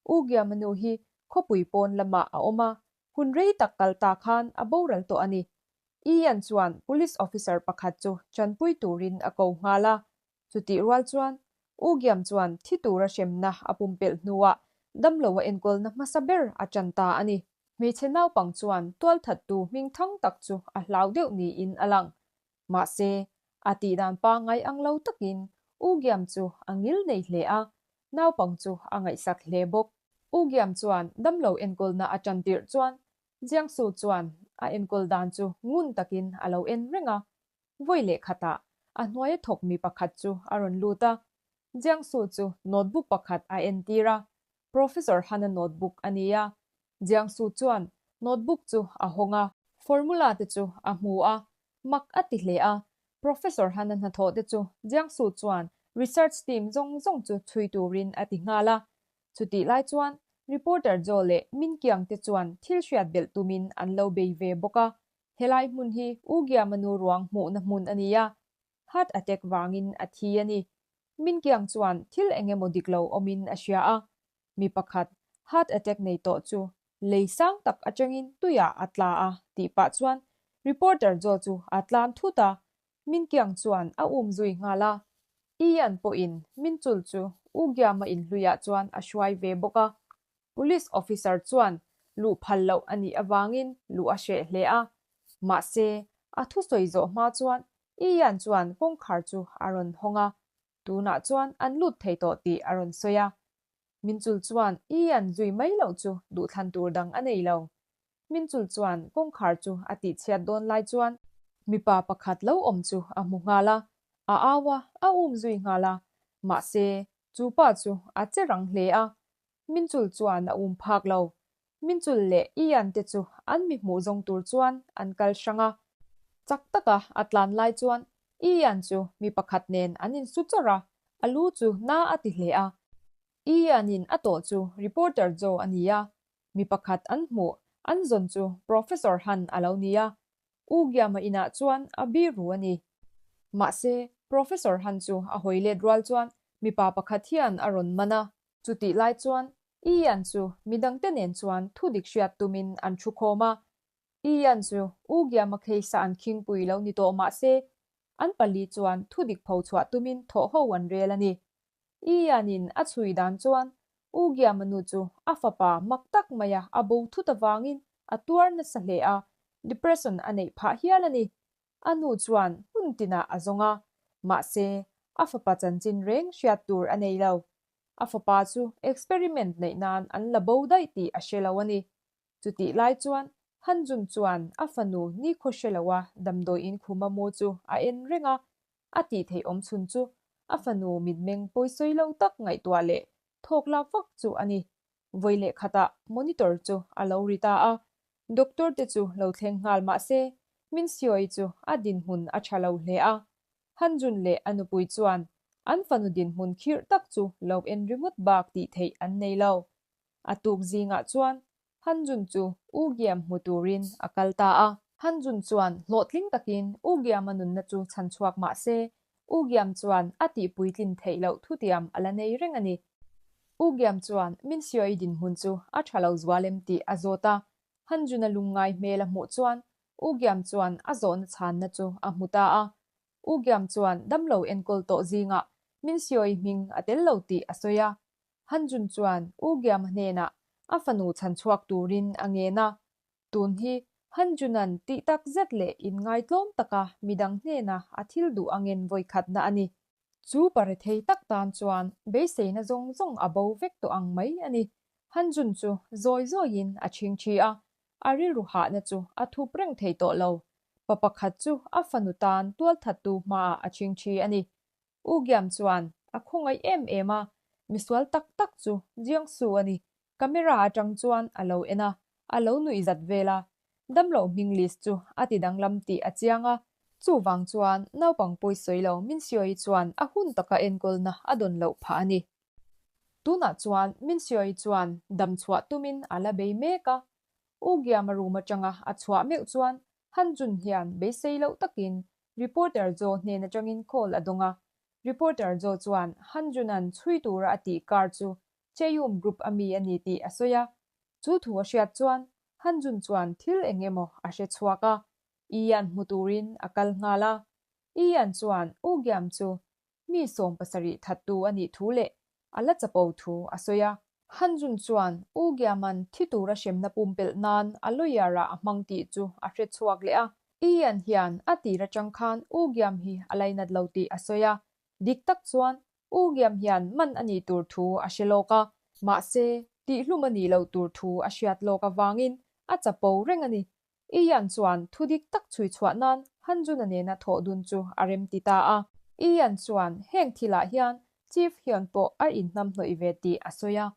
U Giama nu hi khawpui pawn lamah a awm a, hun rei tak kal ta khan a boral tawh a ni. Ian chuan police officer pakhat chu chanpui turin a ko nghal a. Chutih rual chuan U Giam chuan thi tura hremna a pumpelh hnuah damlo a enkawlna hmasa ber a tan ta a ni. Hmeichhe naupang chuan tualthattu hming thang tak chu a hlau deuh niin a lang. Mahse, a tihdan pangngai ang lo takin U Giam chu a ngil nei hle a, naupang chu a ngaihsak hle bawk. U Giam chuan damlo enkawlna a tan tirh chuan Jiangsu chuan a enkawl dan chu ngun takin a lo en reng a. Vawi leh khatah a hnuaia thawk mi pakhat chu a rawn lut a, Jiangsu chu notebook pakhat a entir a, Professor Han-a notebook a ni a. Jiangsu chuan notebook chu a hawng a, formula te chu a hmu a, mak a ti hle a. Professor Han-a hnathawh te chu Jiangsu chuan research team zawng zawng chu chhui turin a ti nghal a. Chutih lai chuan reporter Joe leh Min Kiang te chuan thil hriat belh tumin an lo bei ve bawk a. Helai hmun hi U Giama nu ruang hmuhna hmun a ni a, heart attack vangin a thi a ni. Min Kiang chuan thil eng emaw dik lo awmin a hria a, mi pakhat heart attack nei tawh chu lei sang tak atangin tuiah a tla a tih pah chuan reporter Joe chu a tlan thut a, Min Kiang chuan a um zui nghal a. Ian pawhin Min Chul chu U Giama inhluiah chuan a hruai ve bawk a. Police officer chuan luh phal loh a nih avangin luh a hreh hle a. Mahse, a thusawi zawh hma chuan Ian chuan kawngkhar chu a rawn hawng a, tunah chuan an lut thei tawh tih a rawn sawi a. Minchul chuan Ian zui mai loh chu duhthlan tur dang a nei lo. Minchul chuan kawngkhar chu a tihchhiat dawn lai chuan mipa pakhat lo awm chu a hmu nghal a, a au a, a um zui nghal a. Mahse, chu pa chu a che rang hle a, Minchul chuan a um phak lo. Minchul leh Ian te chu an mi hmuh zawng tur chuan an kal hrang a. Chak taka a tlan lai chuan Ian chu mi pakhat nen an insu chawrh a, a lu chu na a ti hle a. Ian in a tawh chu reporter Joe a ni a, mi pakhat an hmuh an zawn chu Professor Han a lo ni a. U Giama inah chuan a biru a ni. Mahse, Professor Han chu a hawi let rual chuan mipa pakhat hian a rawn man a. Chutih lai chuan Ian chu midangte nen chuan thudik hriat tumin an thu khawm a. Ian chu U Giama kheisa an khingpui lo ni tawh mah se, an pali chuan thudik pho chhuah tumin thawh ho an rel a ni. Ian-in a chhui dan chuan U Giama nu chu a fapa mak tak maia a bo thut avangin a tuar nasa hle a, depression a neih phah hial a ni. A nu chuan hmun tinah a zawng a, mahse a fapa chanchin reng hriat tur a nei lo. A fapa chu experiment neih nan an la bo daih tih a hre lo a ni. Chutih lai chuan Han Jun chuan a fanu nikhaw hre loa damdawi in khuma mu chu a en reng a, a tih theih awm chhun chu a fanu mitmeng pawisawi lo tak ngaihtuah leh thawk lak vak chu a ni. Vawi leh khatah monitor chu a lo ri ta a, doctor te chu lo thleng nghal mah se Min Xiaoyi chu a dinhmun a tha lo hle a. Han Jun leh a nupui chuan an fanu dinhmun khirh tak chu lo en ringawt bak tih theih an nei lo. A tuk zingah chuan Han Jun chu U Giam hmu turin a kal ta a. Han Jun chuan hlawhtling takin U Giama nunna chu chhan chhuak mah se, U Giam chuan a tih puitlin theih loh thutiam a la nei reng a ni. U Giam chuan Min Xiaoyi dinhmun chu a tha lo zual em tih a zawt a. Han Jun-a lungngai hmel a hmuh chuan U Giam chuan a zawhna chhanna chu a hmu ta a. U Giam chuan damlo enkawl tawh zingah Min Xiaoyi hming a tel lo tih a sawi a. Han Jun chuan U Giama hnenah a fanu chhan chhuak turin a ngen a. Tun hi Han Junan tih tak zet leh inngaitlawm taka midang hnena a thil duh a ngen vawikhatna a ni. Chu pare thei tak tan chuan beiseina zawng zawng a bo vek tawh ang mai a ni. Han Jun chu zawi zawiin a chhingchhi a, a rilru hahna chu a thup reng thei tawh lo. Pa pakhat chu a fanu tan tualthattu hmaah a chhingchhi a ni. U Giam chuan a khawngaih em em a, misual tak tak chu Jiangsu a ni. Camera atang chuan a lo en a, a lo nuih zat vel a. Damloh hming list chu a ti danglam tih a chiang a. Chuvang chuan naupang pawi sawi lo Min Xiaoyi chuan a hun taka enkawlna a dawn loh phah a ni. Tunah chuan Min Xiaoyi chuan dam chhuah tumin a la bei mek a. U Giam a room atanga a chhuah meuh chuan Han Jun hian beisei loh takin Reporter Joe hnen atangin call a dawng a, Reporter Joe chuan Han Jun-a'n chhui tura a tih car chu Chaeyoung Group a mi a ni tih a sawi a. Chu thu a hriat chuan Han Jun chuan thil eng emaw a hre chhuak a, Ian hmu turin a kal nghal a. Ian chuan U Giam chu Mi 70 thattu a nih thu leh a la chapo thu a sawi a. Han Jun chuan U Giaman thi tura hremna pumpelh nan a lawyer-ah a hmang tih chu a hre chhuak leh a. Ian hian a tir atang khan U Giam hi a lainat lo tih a sawi a. Dik tak chuan U Giam hian man a nih tur thu a hre lawk a. Mahse, tihhlum a nih loh tur thu a hriat lawk avangin a chapo reng a ni. Ian chuan thu dik tak chhui chhuah nan Han Jun-a nena thawh dun chu a remti ta a. Ian chuan heng thilah hian Chief Hyun pawh a inhnamhnawih ve tih a sawi a.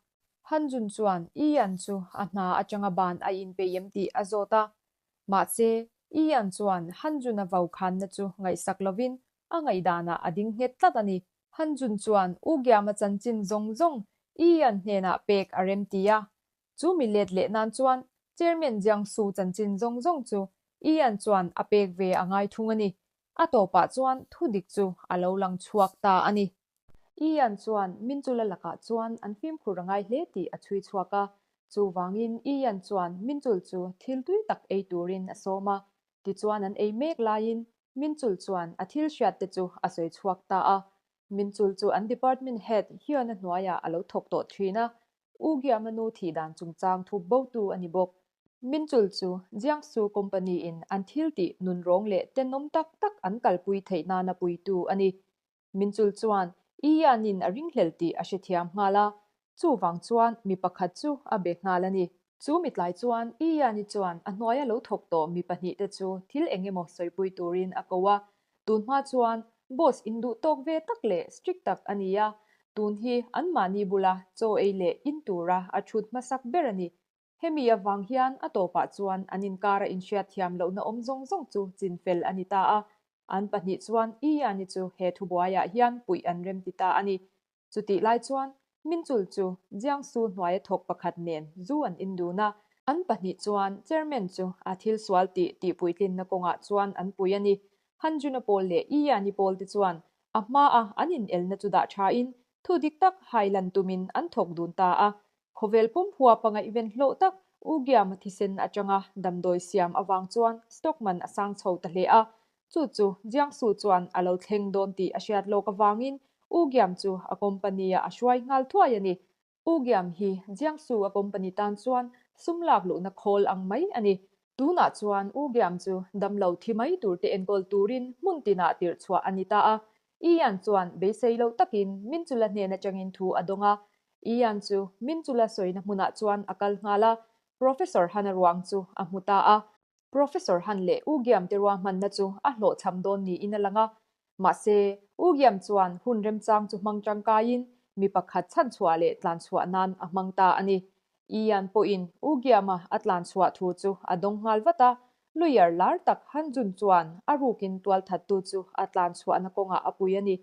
Han Jun chuan Ian chu a hna atanga ban a inpeih em tih a zawt a. Mahse, Ian chuan Han Jun-a vaukhanna chu ngaihsak lovin a ngaihdanah a ding nghet tlat a ni. Han Jun chuan U Giama chanchin zawng zawng Ian hnenah pek a remti a. Chu mi let leh nan chuan Chairman Jiangsu chanchin zawng zawng chu Ian chuan a pek ve a ngai thung a ni. A tawpah chuan thu dik chu a lo lang chhuak ta a ni. Ian chuan Minchula lakah chuan an fimkhur a ngai hle tih a chhui chhuak a. Chuvangin Ian chuan Minchul chu thil tui tak ei turin a sawm a. Tichuan an ei mek laiin Minchul chuan a thil hriatte chu a sawi chhuak ta a. Minchul chu an department head Hyun-a hnuaiah a lo thawk tawh thin a. U Giama nu thih dan chungchang thup botu a ni bawk. Minchul chu Jiangsu Company in an thil tih nunrawng leh tenawm tak tak an kalpui theih nana puitu a ni. Minchul chuan Ian-in a ringhlel tih a hrethiam nghal a, chuvang chuan mi pakhat chu a be nghal a ni. Chu mitlai chuan Ian-i chuan a hnuaia lo thawk tawh mi pahnihte chu thil eng emaw sawipui turin a ko a, Tun hma chuan boss induh tawk ve tak leh strict tak a ni a, tun hi anmahni bula chaw ei leh in tura a thut hmasak ber a ni. Hemi avang hian a tawpah chuan an inkara inhriat thiam lohna awm zawng zawng chu chinfel a ni ta a, an pahnih chuan Ian-i chu he thubuaiah hian puih an remti ta a ni. Chutih lai chuan Minchul chu Jiangsu hnuaia thawk pakhat nen zu an in dun a, an pahnih chuan Chairman chu a thil sual tih tihpuitlinna kawngah chuan an pui a ni. Han Jun-a pawl leh Yi Yan-i pawl te chuan a hmaa an inelna chu dah thain thu dik tak hai lan tumin an thawk dun ta a. Khawvel pum huapa ngaihven hlawh tak U Giama thisen atanga damdawi siam avang chuan stock man a sang chho ta hle a. Chu chu Jiangsu chuan a lo thleng dawn tih a hriat lawk avangin U Giam chu a company-ah a hruai nghal thuai a ni. U Giam hi Jiangsu a company tan chuan sum lak luhna khawl ang mai a ni. Tunah chuan U Giam chu damlo thi mai turte enkawl turin hmun tinah tirh chhuah a ni ta a. Ian chuan beisei loh takin Minchula hnen atangin thu a dawng a. Ian chu Minchula sawina hmunah chuan a kal nghal a, Professor Hana ruang chu a hmu ta a. Professor Han leh U Giam te ruahmanna chu a hlawhchham dawn niin a lang a. Mahse, U Giam chuan hun remchang chu hmang tangkaiin mi pakhat chhanchhuah leh tlanchhuah nan a hmang ta a ni. Ian pawhin U Giama a tlanchhuah thu chu a dawng nghal vat a, lawyer lar tak Han Jun chuan a rukin tualthattu chu a tlanchhuahna kawngah a pui a ni.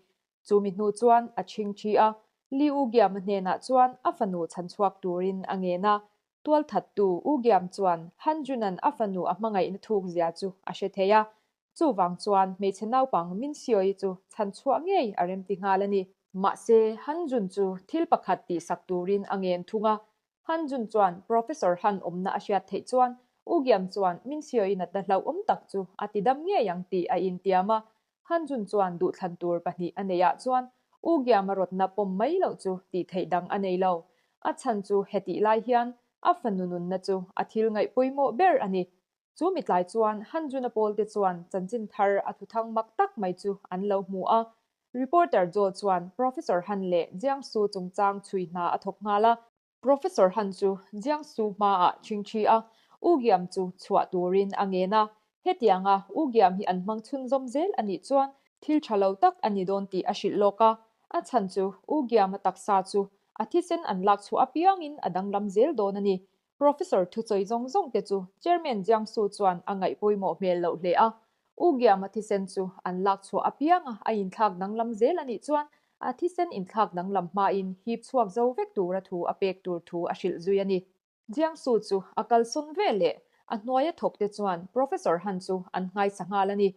Chumi hnu chuan a chhingthi a, Li U Giama hnenah chuan a fanu chhanchhuak turin a ngen a. Tualthattu U Giam chuan Han Junan a fanu a hmangaihna thuk zia chu a hre thei a, chuvang chuan hmeichhe naupang Min Sio-i chu chhanchhuah ngei a remti nghal a ni. Mahse, Han Jun chu thil pakhat tihsak turin a ngen thung a. Han Jun chuan Professor Han awmna a hriat theih chuan U Giam chuan Min Sio-i natna hlauhawm tak chu a tidam ngei ang tih a intiam a. Han Jun chuan duhthlan tur pahnih a neih ah chuan U Giam a rawtna pawm mai loh chu tih theih dang a nei lo. A chhan chu hetih lai hian a fanu nunna chu a thil ngaih pawimawh ber a ni. Chu mitlai chuan Han Jun-a pawlte chuan chanchin thar a thuthang mak tak mai chu an lo hmu a. Reporter Joe chuan Professor Han leh Jiangsu chungchang chhui hna a thawk nghal a. Professor Han chu Jiangsu hmaah chhingchhi a, U Giam chu chhuah turin a ngen a. Hetianga U Giam hi an hmang chhunzawm zel a nih chuan thil tha lo tak a ni dawn tih a hrilh lawk a. A chhan chu U Giam-a taksa chu a thisen an lak chhuah apiangin a danglam zel dawn a ni. Professor thusawi zawng zawng te chu Chairman Jiangsu chuan a ngaih pawimawh hmel loh hle a. U Giama thisen chu an lak chhuah apianga a inthlak danglam zel a nih chuan a thisen inthlak danglam hmain hip chhuak zo vek tura thu a pek tur thu a hrilh zui a ni. Jiangsu chu a kalsawn ve leh a hnuaia thawk te chuan Professor Han chu an nghaisa nghal a ni.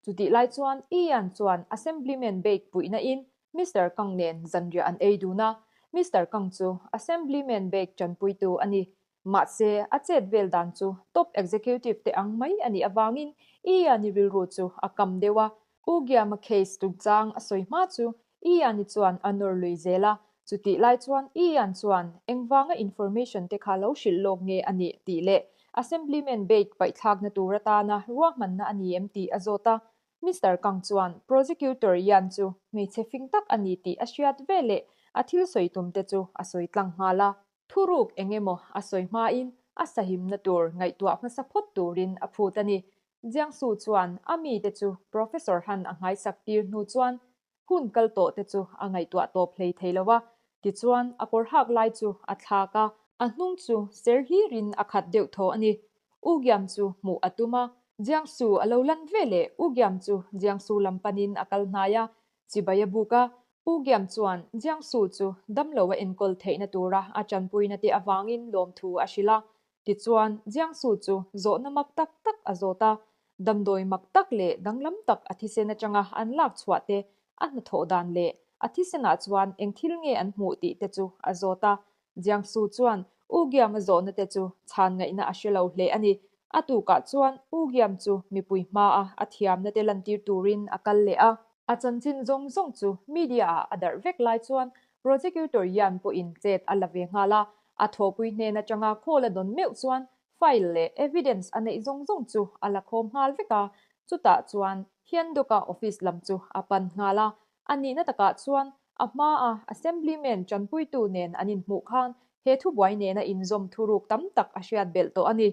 Chutih lai chuan Ian chuan Assemblyman Bake puihna in Mister Kang nen zanriah an ei dun a, Mister Kang chu Assemblyman Bake tanpuitu a ni. Mahse, a chet vel dan chu top executive te ang mai a nih avangin Ian-i rilru chu a kam deuh a. U Giama case chungchang a sawi hma chu Ian-i chuan a nawr lui zel a, chutih lai chuan Ian chuan engvanga information te kha lo hrilh lawk nge a nih tih leh Assemblyman Bake paihthlakna tur atana ruahmanna a ni em tih a zawt a. Mister Kang chuan Prosecutor Yan chu hmeichhe fing tak a ni tih a hriat veleh a thil sawi tum te chu a sawi tlang nghal a. Thuruk eng emaw a sawi hmain a sahimna tur ngaihtuah hmasa phawt turin a phut a ni. Jiangsu chuan a mite chu Professor Han a nghaisak tir hnu chuan hun kal tawh te chu a ngaihtuah tawp hlei thei lo a, tichuan a kawr hak lai chu a thlak a. A hnung chu ser hlirin a khat deuh thaw a ni. U Giam chu hmuh a tum a. Jiangsu a lo lan ve leh U Giam chu Jiangsu lam panin a kal hnai a, chibai a buk a. U Giam chuan Jiangsu chu damlo a enkawl theihna tura a tanpuina te avangin lawmthu a hrilh a. Tichuan, Jiangsu chu zawhna mak tak tak a zawt a, damdawi mak tak leh danglam tak a thisen atanga an lak chhuah te, a hnathawh dan leh a thisenah chuan eng thil nge an hmuh tih te chu a zawt a. Jiangsu chuan U Giam-a zawhna te chu chhan ngaihna a hre lo hle a ni. A tukah chuan U Giam chu mipui hmaa a thiamna te lantir turin a kal leh a. A chanchin zawng zawng chu media-ah a darh vek lai chuan Prosecutor Yan pawhin chet a la ve nghal a, a thawhpui hnen atanga call a dawn meuh chuan file leh evidence a neih zawng zawng chu a la khawm nghal vek a, chutah chuan Hyunduk-a office lam chu a pan nghal a. A nihna takah chuan a hmaa Assemblyman tanpuitu nen an inhmuh khan he thubuai nena inzawm thuruk tam tak a hriat belh tawh a ni.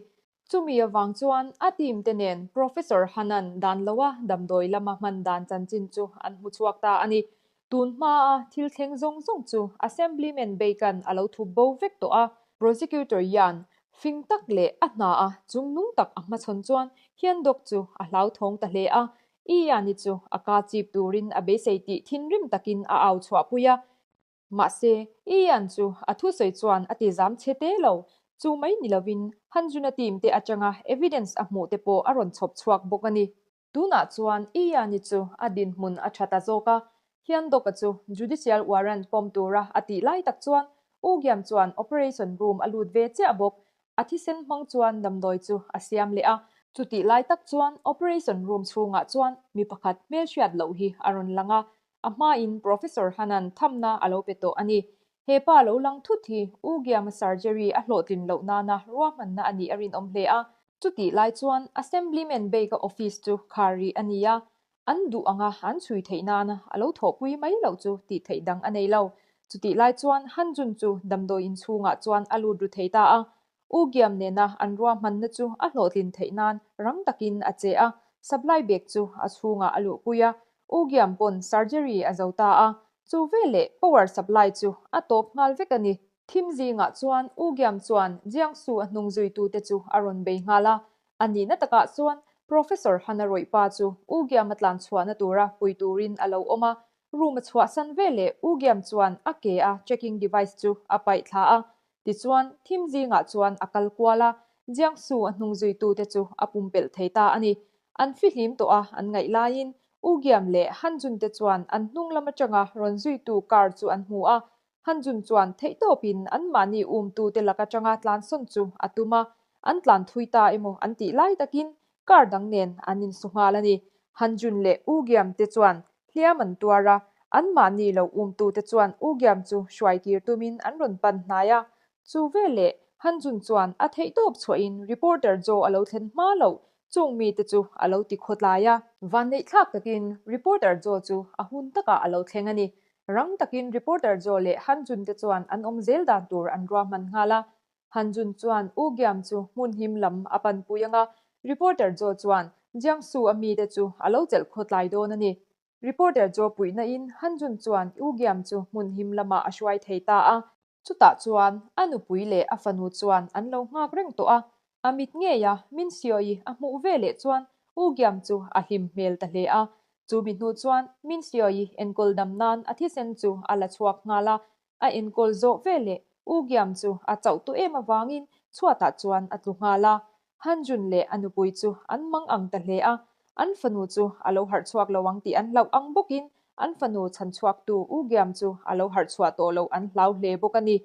Chumi avang chuan a team te nen Professor Hanan dan loa damdawi lama hman dan chanchin chu an hmu chhuak ta a ni. Tun hmaa thil thleng zawng zawng chu Assemblyman Bacon a lo thup bo vek tawh a. Prosecutor Yan fing tak leh a hna a chungnung tak a hmachhawn chuan Hyunduk chu a hlauthawng ta hle a. Ian-i chu a ka chip turin a beisei tih thinrim takin a au chhuahpui a. Mahse, Ian chu a thusawi chuan a ti zam chhe te lo. Chu mai ni lovin Hanjuna team te atanga evidence a hmuh te pawh a rawn chhawp chhuak bawk a ni. Tunah chuan Ian-i chu a dinhmun a tha ta zawk a, Hyunduk-a chu judicial warrant pawm tura a tih lai tak chuan U Giam chuan operation room a lut ve chiah bawk. A thisen hmang chuan damdawi chu a siam leh a, chutih lai tak chuan operation room chhungah chuan mi pakhat hmelhriat loh hi a rawn lang a. A hmain Professor Hanan thamna a lo pe tawh a ni. He pa lo lang thut hi U Giama surgery a hlawhtlin loh nana ruahmanna a nih a rinawm hle a. Chutih lai chuan Assemblyman Bake-a office chu khar rih a ni a, an duh anga an chhui theih nana a lo thawhpui mai loh chu tih theih dang a nei lo. Chutih lai chuan Han Jun chu damdawi in chhungah chuan a lut ru thei ta a, U Giam nena an ruahmanna chu a hlawhtlin theih nan rang takin a che a, supply bag chu a chhungah a luhpui a, U Giam pawn surgery a zo ta a, chu veleh power supply chu a tawp nghal vek a ni. Thim zingah chuan U Giam chuan Jiangsu a hnung zuitute chu a rawn bei nghal a, a nihna takah chuan Professor Hana rawih pa chu U Giam a tlan chhuahna tura pui turin a lo awm a, room a chhuahsan veleh U Giam chuan a ke a tracking device chu a paih thla a, Tichuan, thim zingah chuan a kal kual a, Jiangsu a hnung zuitute chu a pumpelh thei ta a ni. An fihlim tawh a, an ngaih laiin U Giam leh Han Jun te chuan an hnung lam atanga rawn zuitu car chu an hmu a. Han Jun chuan theihtawpin anmahni umtute lak atanga tlansawn chu a tum a, an tlan thui ta emaw an tih lai takin Car dang nen an insu nghal a ni. Han Jun leh U Giam te chuan hliam an tuar a, anmahni lo umtute chuan U Giam chu hruai kir tumin an rawn pan hnai a. Chu veleh Han Jun chuan a theihtawp chhuahin reporter Joe a lo thlen hma loh chung mite chu a lo ti khawtlai a. Vanneihthlak takin reporter Joe chu a hun takah a lo thleng a ni. Rang takin reporter Joe leh Han Jun te chuan an awm zel dan tur an ruahman nghal a. Han Jun chuan U Giam chu hmun him lam a panpui ang a, reporter Joe chuan Jiangsu a mite chu a lo chelh khawtlai dawn a ni. Reporter Joe puihna in Han Jun chuan U Giam chu hmun him lamah a hruai thei ta a. Chutah chuan a nupui leh a fanu chuan an lo nghak reng tawh a, a mit ngei a Min Xiaoyi a hmuh ve leh chuan U Giam chu a hlim hmel ta hle a. Chu mi hnu chuan Min Xiaoyi enkawl dam nan a thisen chu a la chhuak nghal a, A enkawl zawh veleh U Giam chu a chauh tawh em avangin chhuatah chuan a tlu nghal a. Han Jun leh a nupui chu an mang ang ta hle a, an fanu chu a lo harh chhuak lo ang tih an hlauh ang bawkin an fanu chhan chhuaktu U Giam chu a lo harh chhuah tawh loh an hlau hle bawk a ni.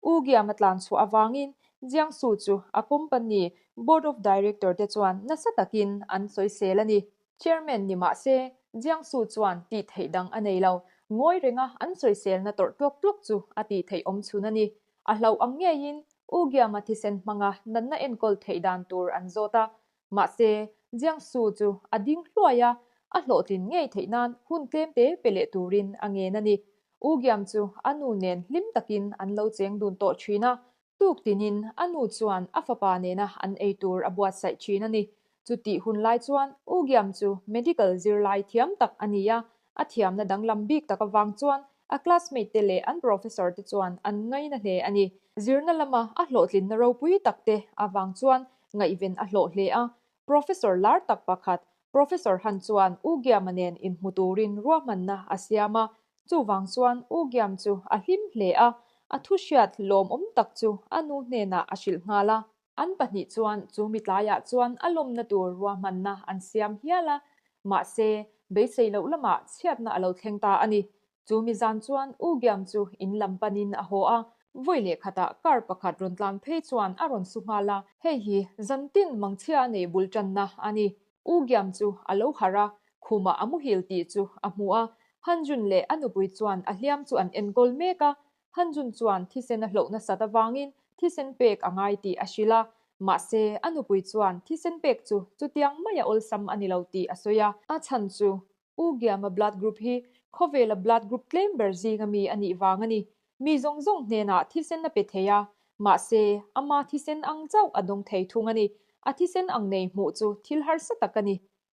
U Giam a tlan chhuah avangin Jiangsu chu a company Board of Director te chuan nasa takin an sawisel a ni. Chairman ni mah se, Jiangsu chuan tih theih dang a nei lo. Ngawi renga an sawiselna tawrh tuak tuak chu a tih theih awm chhun a ni. A hlauh ang ngeiin U Giama thisen hmanga natna enkawl theih dan tur an zawt a. Mahse, Jiangsu chu a ding hluai a, a hlawhtlin ngei theih nan hun tlem te pe leh turin a ngen a ni. U Giam chu a nu nen hlim takin an lo cheng dun tawh thin a, Tuk tinin a nu chuan a fapa nena an ei tur a buatsaih thin a ni. Chutih hun lai chuan U Giam chu medical zirlai thiam tak a ni a, a thiamna danglam bik tak avang chuan a classmate te leh an professor te chuan an ngaina hle a ni. Zirna lama a hlawhtlinna ropui tak te avang chuan ngaihven a hlawh hle a. Professor lar tak pakhat Professor Han chuan U Giama nen inhmu turin ruahmanna a siam a, chuvang chuan U Giam chu a hlim hle a, a thu hriat lawmawm tak chu a nu hnenah a hrilh nghal a. An pahnih chuan chu mi tlaiah chuan a lawmna tur ruahmanna an siam hial a, mahse, beisei loh lamah chhiatna a lo thleng ta a ni. Chu mi zan chuan U Giam chu in lam panin a haw a, vawi leh khatah car pakhat rawn tlan phei chuan a rawn su nghal a. Hei hi zantin mangchhia a nei bul tanna a ni. U Giam chu a lo harh a, khumah a muhil tih chu a hmu a. Han Jun leh a nupui chuan a hliam chu an enkawl mek a. Han Jun chuan thisen a hloh nasat avangin thisen pek a ngai tih a hrilh a. Mahse, a nupui chuan thisen pek chu chutiang maia awlsam a ni lo tih a sawi a. A chhan chu U Giama blood group hi khawvela blood group tlem ber zinga mi a nih vang a ni. Mi zawng zawng hnenah thisen a pe thei a, mahse, ama thisen ang chauh a dawng thei thung a ni. A thisen ang nei hmuh chu thil harsa tak a ni.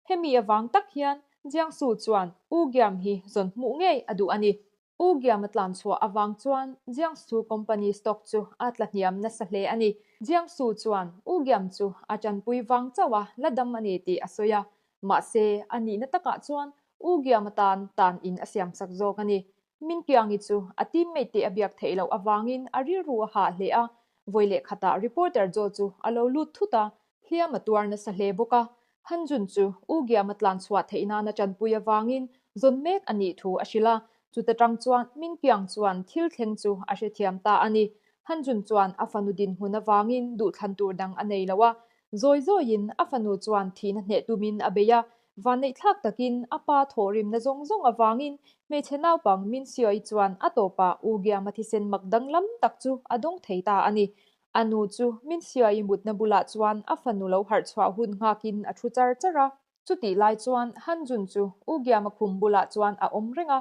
Hemi avang tak hian Jiangsu chuan U Giam hi zawn hmuh ngei a duh a ni. U Giama tlan chhuah avang chuan Jiangsu company stock chu a tla hniam nasa hle a ni. Jiangsu chuan U Giam chu a tanpui vang chauh a la dam a ni tih a sawi a. Mahse, a nihna takah chuan U Giama tan tan in a siam sak zawk a ni. Min Kiangi chu a teammate te a biak theih loh avangin a rilru a hah hle a. Vawi leh khatah reporter Joe chu a lo lut thut a. Hliam a tuar nasa hle bawk a, Han Jun chu U Giama tlan chhuah theih nana tanpui avangin zawn mek a nih thu a hrilh a, chuta tang chuan Min Kiang chuan thil thleng chu a hrethiam ta a ni. Han Jun chuan a fanu dinhmun avangin duhthlan tur dang a nei lo a, zawi zawiin a fanu chuan thihna hneh tumin a bei a. Vanneihthlak takin a pa thawhrimna zawng zawng avangin hmeichhe naupang Minseoi chuan a tawpah U Giama thisen mak danglam tak chu a dawng thei ta a ni. A nu chu Minseoi mutna bulah chuan a fanu lo harh chhuah hun nghakin a thu char char a. Chutih lai chuan Han Jun chu U Giama khum bulah chuan a awm reng a,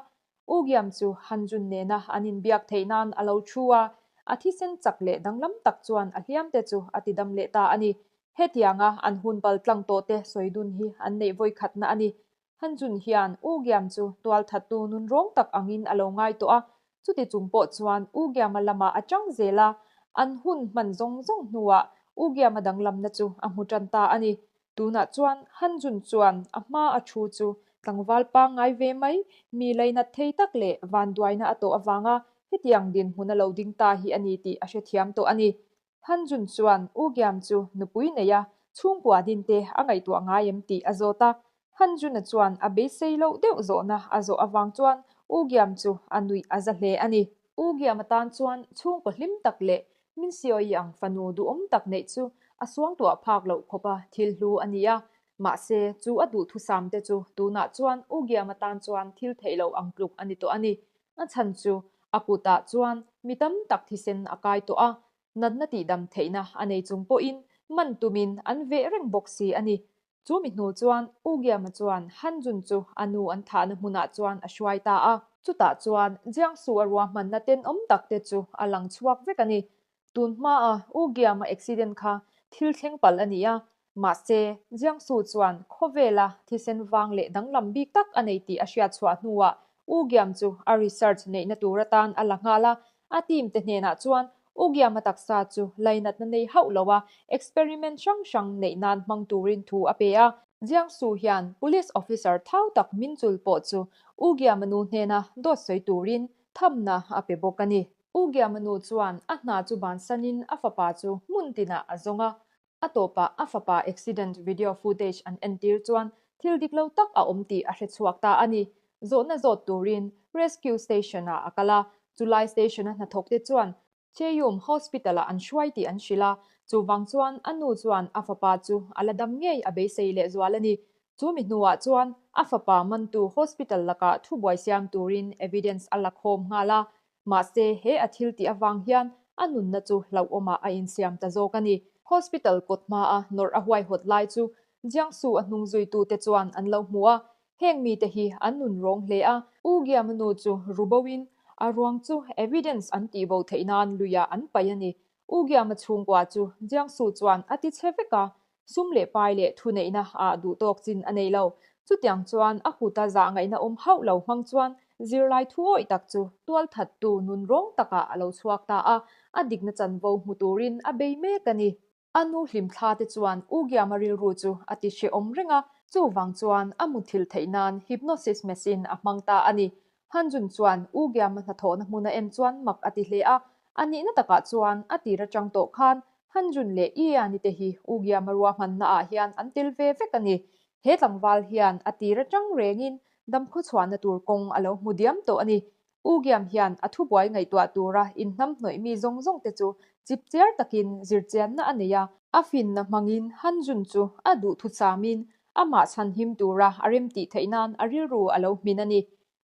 U Giam chu Han Jun nena an inbiak theih nan a lo thu a, a thisen chak leh danglam tak chuan a hliamte chu a tidam leh ta a ni. Hetianga an hun pal tlang tawhte sawi dun hi an neih vawikhatna a ni. Han Jun hian U Giam chu tualthattu nunrawng tak angin a lo ngai tawh a, chuti chung pawh chuan U Giama lamah a chang zel a, an hun hman zawng zawng hnuah U Giama danglamna chu a hmu tan ta a ni. Tunah chuan Han Jun chuan a hma a thu chu tlangval pangngai ve mai, mi lainat thei tak leh vanduaina a tawh avanga hetiang dinhmun a lo ding ta hi a ni tih a hrethiam tawh a ni. Han Jun chuan U Giam chu nupui nei a, chhungkua dinte a ngaihtuah ngai em tih a zawt a. Han Jun-a chuan a beisei loh deuh zawhna a zawh avang chuan U Giam chu a nuih a za hle a ni. U Giam atan chuan chhungkaw hlim tak leh Min Sioyi ang fanu duhawm tak neih chu a suangtuah phak loh khawpa thil hlu a ni a. Mahse, chu a duhthusam te chu tunah chuan U Giam atan chuan thil theih loh ang tluk a ni tawh a ni. A chhan chu a kutah chuan mi tam tak thisen a kai tawh a, natna tihdam theihna a nei chung pawhin man tumin an veh reng bawk si a ni. Chu mi hnu chuan U Giama chuan Han Jun chu a nu an thahna hmunah chuan a hruai ta a. Chutah chuan Jiangsu a ruahmanna tenawm tak te chu a lang chhuak vek a ni. Tun hmaa U Giama accident kha thil thleng palh a ni a, mahse Jiangsu chuan khawvela thisen vang leh danglam bik tak a nei tih a hriat chhuah hnuah U Giam chu a research neihna tur atan a la nghal a, a team te hnenah chuan U Giama taksa chu lainatna nei hauh lo a, experiment hrang hrang neih nan hmang turin thu a pe a. Jiangsu hian police officer thau tak min chul pawh chu U Giama nu hnena dawt sawi turin thamna a pe bawk a ni. U Giama nu chuan a hna chu bansanin a fapa chu hmun tinah a zawng a, A tawpah a fapa accident video footage an entir chuan thil dik lo tak a awm tih a hre chhuak ta a ni. Zawhna zawt turin Rescue Station-ah a kal a, chulai station-a hnathawkte chuan Cheyum Hospital-ah an hruai tih an hrilh a, chuvang chuan a nu chuan a fapa chu a la dam ngei a beisei lehzual a ni. Chu mi hnuah chuan a fapa mantu hospital lakah thubuai siam turin evidence a la khawm nghal a, Mahse, he a thil tih avang hian a nunna chu hlauhawmah a insiam ta zawk a ni. Hospital kawt hmaa nawrh a huaihawt lai chu Jiangsu a hnung zuitute chuan an lo hmu a, heng mite hi an nun rawng hle a. U Giama nu chu ru boin a ruang chu evidence an tihbo theih nan luiah an paih a ni. U Giama chhungkua chu Jiangsu chuan a ti chhe vek a, Sum leh pai leh thuneihna ah duhtawk chin a nei lo. Chutiang chuan a kuta zah ngaihna awm hauh lo hmang chuan zirlai thuawih tak chu tualthattu nunrawng takah a lo chhuak ta a, a dikna chanvo hmu turin a bei mek a ni. A nu hlimthla te chuan U Giama rilru chu a ti hrehawm reng a, chuvang chuan a muthilh theih nan hypnosis machine a hmang ta a ni. Han Jun chuan U Giama hnathawhna hmun a en chuan mak a ti hle a, a nihna takah chuan a tir atang tawh khan Han Jun leh Ian-i te hi U Giama ruahmanna ah hian an tel ve vek a ni. He tlangval hian a tir atang rengin damkhawchhuahna tur kawng a lo hmu diam tawh a ni. U Giam hian a thubuai ngaihtuah tura inhnamhnawih mi zawng zawng te chu chip chiar takin zirchianna a nei a. A finna hmangin Han Jun chu a duhthusamin amah chhanhim tura a remtih theih nan a rilru a lo hmin a ni.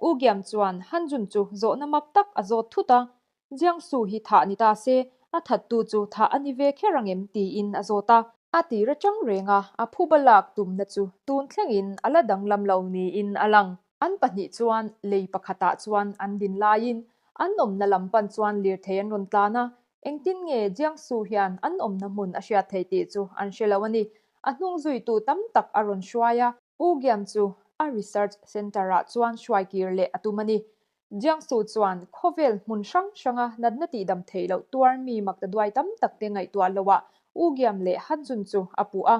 U Giam chuan Han Jun chu zawhna mak tak a zawt thut a, Jiangsu hi thah ni ta se, a thattu chu thah a ni ve kher ang em? tiin a zawt a. A tir atang reng a, a phuba lak tumna chu tun thlengin a la danglam lo niin a lang. An pahnih chuan lei pakhatah chuan an din laiin an awmna lam pan chuan lirthei an rawn tlan a, engtin nge Jiangsu hian an awmna hmun a hriat theih tih chu an hre lo a ni. A hnung zuitu tam tak a rawn hruai a, U Giam chu a research centre-ah chuan hruai kir leh a tum a ni. Jiangsu chuan khawvel hmun hrang hranga natna tihdam theih loh tuar mi maktaduai tam takte ngaihtuah loah U Giam leh Han Jun chu a puh a.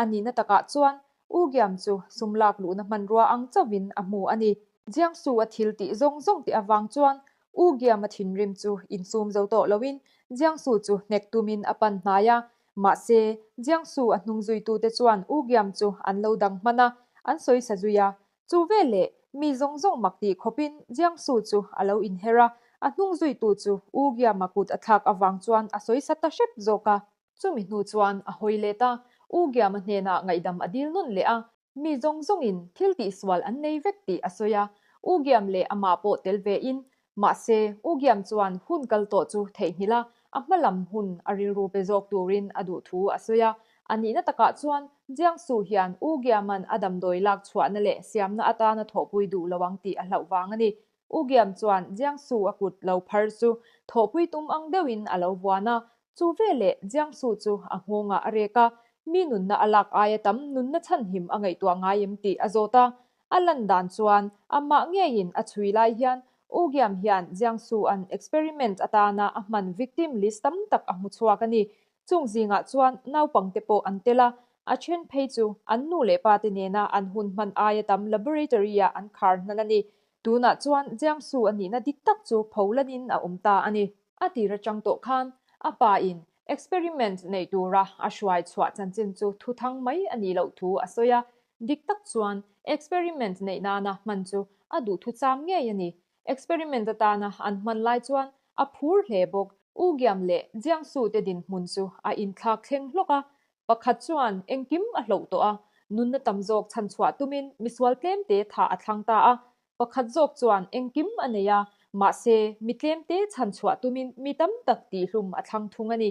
A nihna takah chuan U Giam chu sum lak luhna hmanrua ang chauhin a hmu a ni. Jiangsu a thil tih zawng zawng tih avang chuan U Giam a thinrim chu insum zo tawh loin Jiangsu chu hnek tumin a pan hnai a. Mahse, Jiangsu a hnung zuitute chuan U Giam chu an lo dang hman a, an sawi sa zui a. Chu veleh mi zawng zawng mak tih khawpin Jiangsu chu a lo inher a, a hnung zuitu chu U Giama kut a thlak avang chuan a sawi sa ta hrep zawk a. Chumi hnu chuan a hawi let a, U Giama hnenah ngaihdam a dil nawn leh a. Mi zawng zawngin thil tihsual an nei vek tih a sawi a, U Giam leh amah pawh tel ve in. Mahse, U Giam chuan hun kal tawh chu theihnghilh a, a hma lam hun a rilru pe zawk turin a duh thu a sawi a. A nihna takah chuan Jiangsu hian U Giaman a damdawi lak chhuahna leh siamna atana thawhpui duh lo ang tih a hlauh vang a ni. U Giam chuan Jiangsu a kut lo phar chu thawhpui tum ang deuhin a lo vuan a, chu veleh Jiangsu chu a nghawngah a rek a, mi nunna a lak aia tam nunna chhanhim a ngaihtuah ngai em tih a zawt a. A lan dan chuan amah ngeiin a chhui lai hian U Giam hian Jiangsu an experiment atana a hman victim list tam tak a hmu chhuak a ni. Chung zingah chuan naupangte pawh an tel a, a then phei chu an nu leh pate nena an hun hman aia tam laboratory-ah an khar hnan a ni. Tunah chuan Jiangsu a nihna dik tak chu pholanin a awm ta a ni. A tir atang tawh khan a pa in experiment neih tura a hruai chhuah chanchin chu thuthang mai a nih loh thu a sawi a, dik tak chuan experiment neih nana hman chu a duhthucham ngei a ni. Experiment atana an hman lai chuan a phur hle bawk. U Giam leh Jiangsu te dinhmun chu a inthlak thleng hlawk a, pakhat chuan engkim a hloh tawh a, nunna tam zawk chhanchhuah tumin misual tlemte thah a thlang ta a, pakhat zawk chuan engkim a nei a, mahse mi tlemte chhanchhuah tumin mi tam tak tihhlum a thlang thung a ni.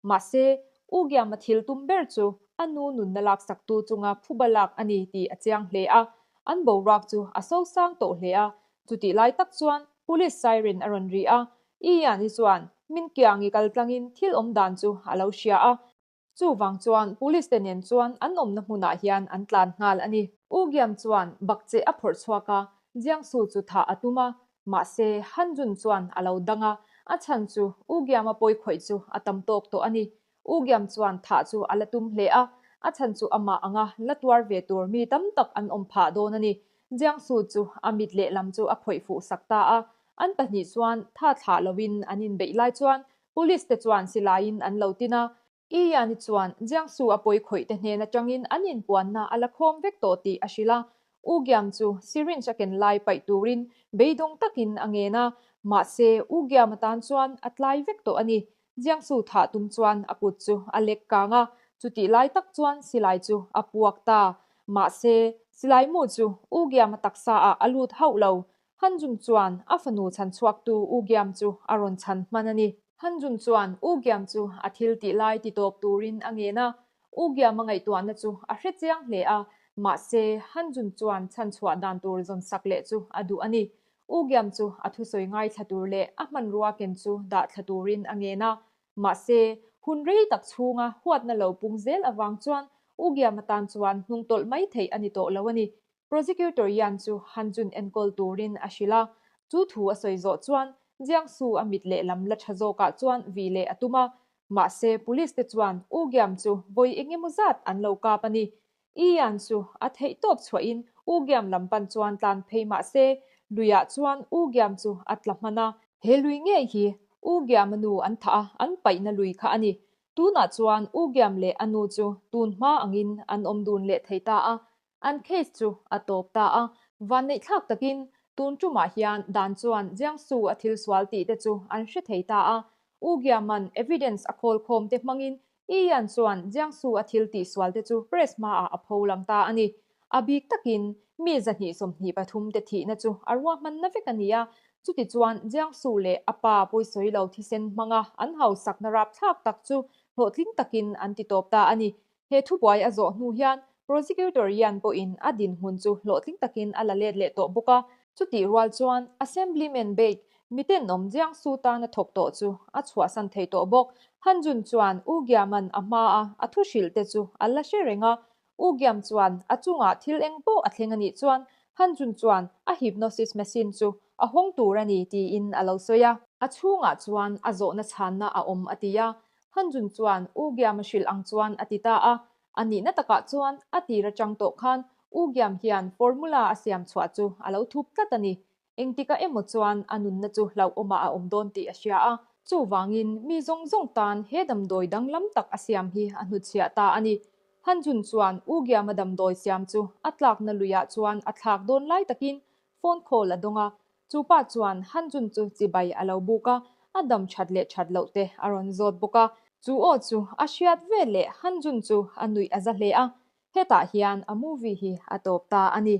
Mahse, U Giama thil tum ber chu a nu nunna laksaktu chunga phuba lak a ni tih a chiang hle a, an boruak chu a sosang tawh hle a. Chutih lai tak chuan Police siren a rawn ri a, Ian-i chuan min kiangi kal tlangin thil awm dan chu a lo hria a. Chuvang chuan Police te nen chuan an awmna hmunah hian an tlan nghal a ni. U Giam chuan bakcheh a phawrh chhuak a, Jiangsu chu thah a tum a, Mahse, Han Jun chuan a lo dang a, a chhan chu U Giama pawi khawih chu a tam tawk tawh a ni. U Giam chuan thah chu a la tum hle a, a chhan chu amah anga la tuar ve tur mi tam tak an awm phah dawn a ni. Jiangsu chu a mit lehlam chu a khawih fuh sak ta a, an pahnih chuan tha thlah loin an inbeih lai chuan Police te chuan silaiin an lo tin a, Ian-i chuan Jiangsu a pawi khawih te hnen atangin an inpuanna a la khawm vek tawh tih a hrilh a. U Giam chu syringe a ken lai paih turin beidawng takin a ngen a, mahse U Giam atan chuan a tlai vek tawh a ni. Jiangsu thah tum chuan a kut chu a lek kang a, chutih lai tak chuan silai chu a puak ta. Mahse, silai mu chu U Giam-a taksa ah a lut hauh lo. Han Jun chuan a fanu chhan chhuaktu U Giam chu a rawn chhan hman a ni. Han Jun chuan U Giam chu a thil tih lai ti tawp turin a ngen a, U Giam a ngaihtuahna chu a hre chiang hle a, mahse Han Jun chuan chhan chhuah dan tur zawn sak leh chu a duh a ni. U Giam chu a thusawi ngaithla tur leh a hmanrua ken chu dah thla turin a ngen a, mahse hun rei tak chhunga huatna lo pung zel avang chuan U Giam atan chuan hnungtawlh mai theih a ni tawh lo a ni. Prosecutor Yan chu Han Jun enkawl turin a hrilh a, chu thu a sawi zawh chuan Jiangsu a mit lehlam la tha zawkah chuan vih leh a tum a, mahse police te chuan U Giam chu vawi engemaw zat an lo kap a ni. Yi Yan chu a theihtawp chhuahin U Giam lam pan chuan tlan phei mahse luiah chuan U Giam chu a tla hman a. He lui ngei hi U Giam a nu an thah a, an paihna lui kha a ni. Tunah chuan U Giam leh a nu chu tun hma angin an awm dun leh thei ta a, An case chu a tawp ta a, vanneihthlak takin tun tumah hian dan chuan Jiangsu a thil sual tih te chu an hre thei ta a. U Giaman evidence a khawl khawm te hmangin Yi Yan chuan Jiangsu a thil tih sual te chu press hmaah a pho lang ta a ni. A bik takin mi 123 te thihna chu a ruahmanna vek a ni a, chuti chuan Jiangsu leh a pa pawisawi lo thisen hmanga an hausakna rapthlak tak chu hlawhtling takin an ti tawp ta a ni. He thubuai a zawh hnu hian Prosecutor Yan pawhin a dinhmun chu hlawhtling takin a la let leh tawh bawk a. Chutih rual chuan Assemblyman Baek mitenawm Jiangsu tana thawk tawh chu a chhuahsan thei tawh bawk. Han Jun chuan U Giaman a hmaa a thu hrilh te chu a la hre reng a. U Giam chuan a chungah thil eng pawh a thleng a nih chuan Han Jun chuan a hypnosis machine chu a hawng tur a ni tiin a lo sawi a. A chhungah chuan a zawhna chhanna a awm a ti a. Han Jun chuan U Giam a hrilh ang chuan a ti ta a, a nihna takah chuan a tir atang tawh khan U Giam hian formula a siam chhuah chu a lo thup tlat a ni. Engtikah emaw chuan a nunna chu hlauhawmah a awm dawn tih a hria a, chuvangin mi zawng zawng tan he damdawi danglam tak a siam hi a hnutchhiah ta a ni. Han Jun chuan U Giam a damdawi siam chu a tlakna luiah chuan a thlak dawn lai takin phone call a dawng a, Chu pa chuan Han Jun chu chibai a lo buk a, a dam that leh that loh te a rawn zawt bawk a. Chu aw chu a hriat ve leh Han Jun chu a nuih a za hle a. Hetah hian a movie hi a tawp ta a ni.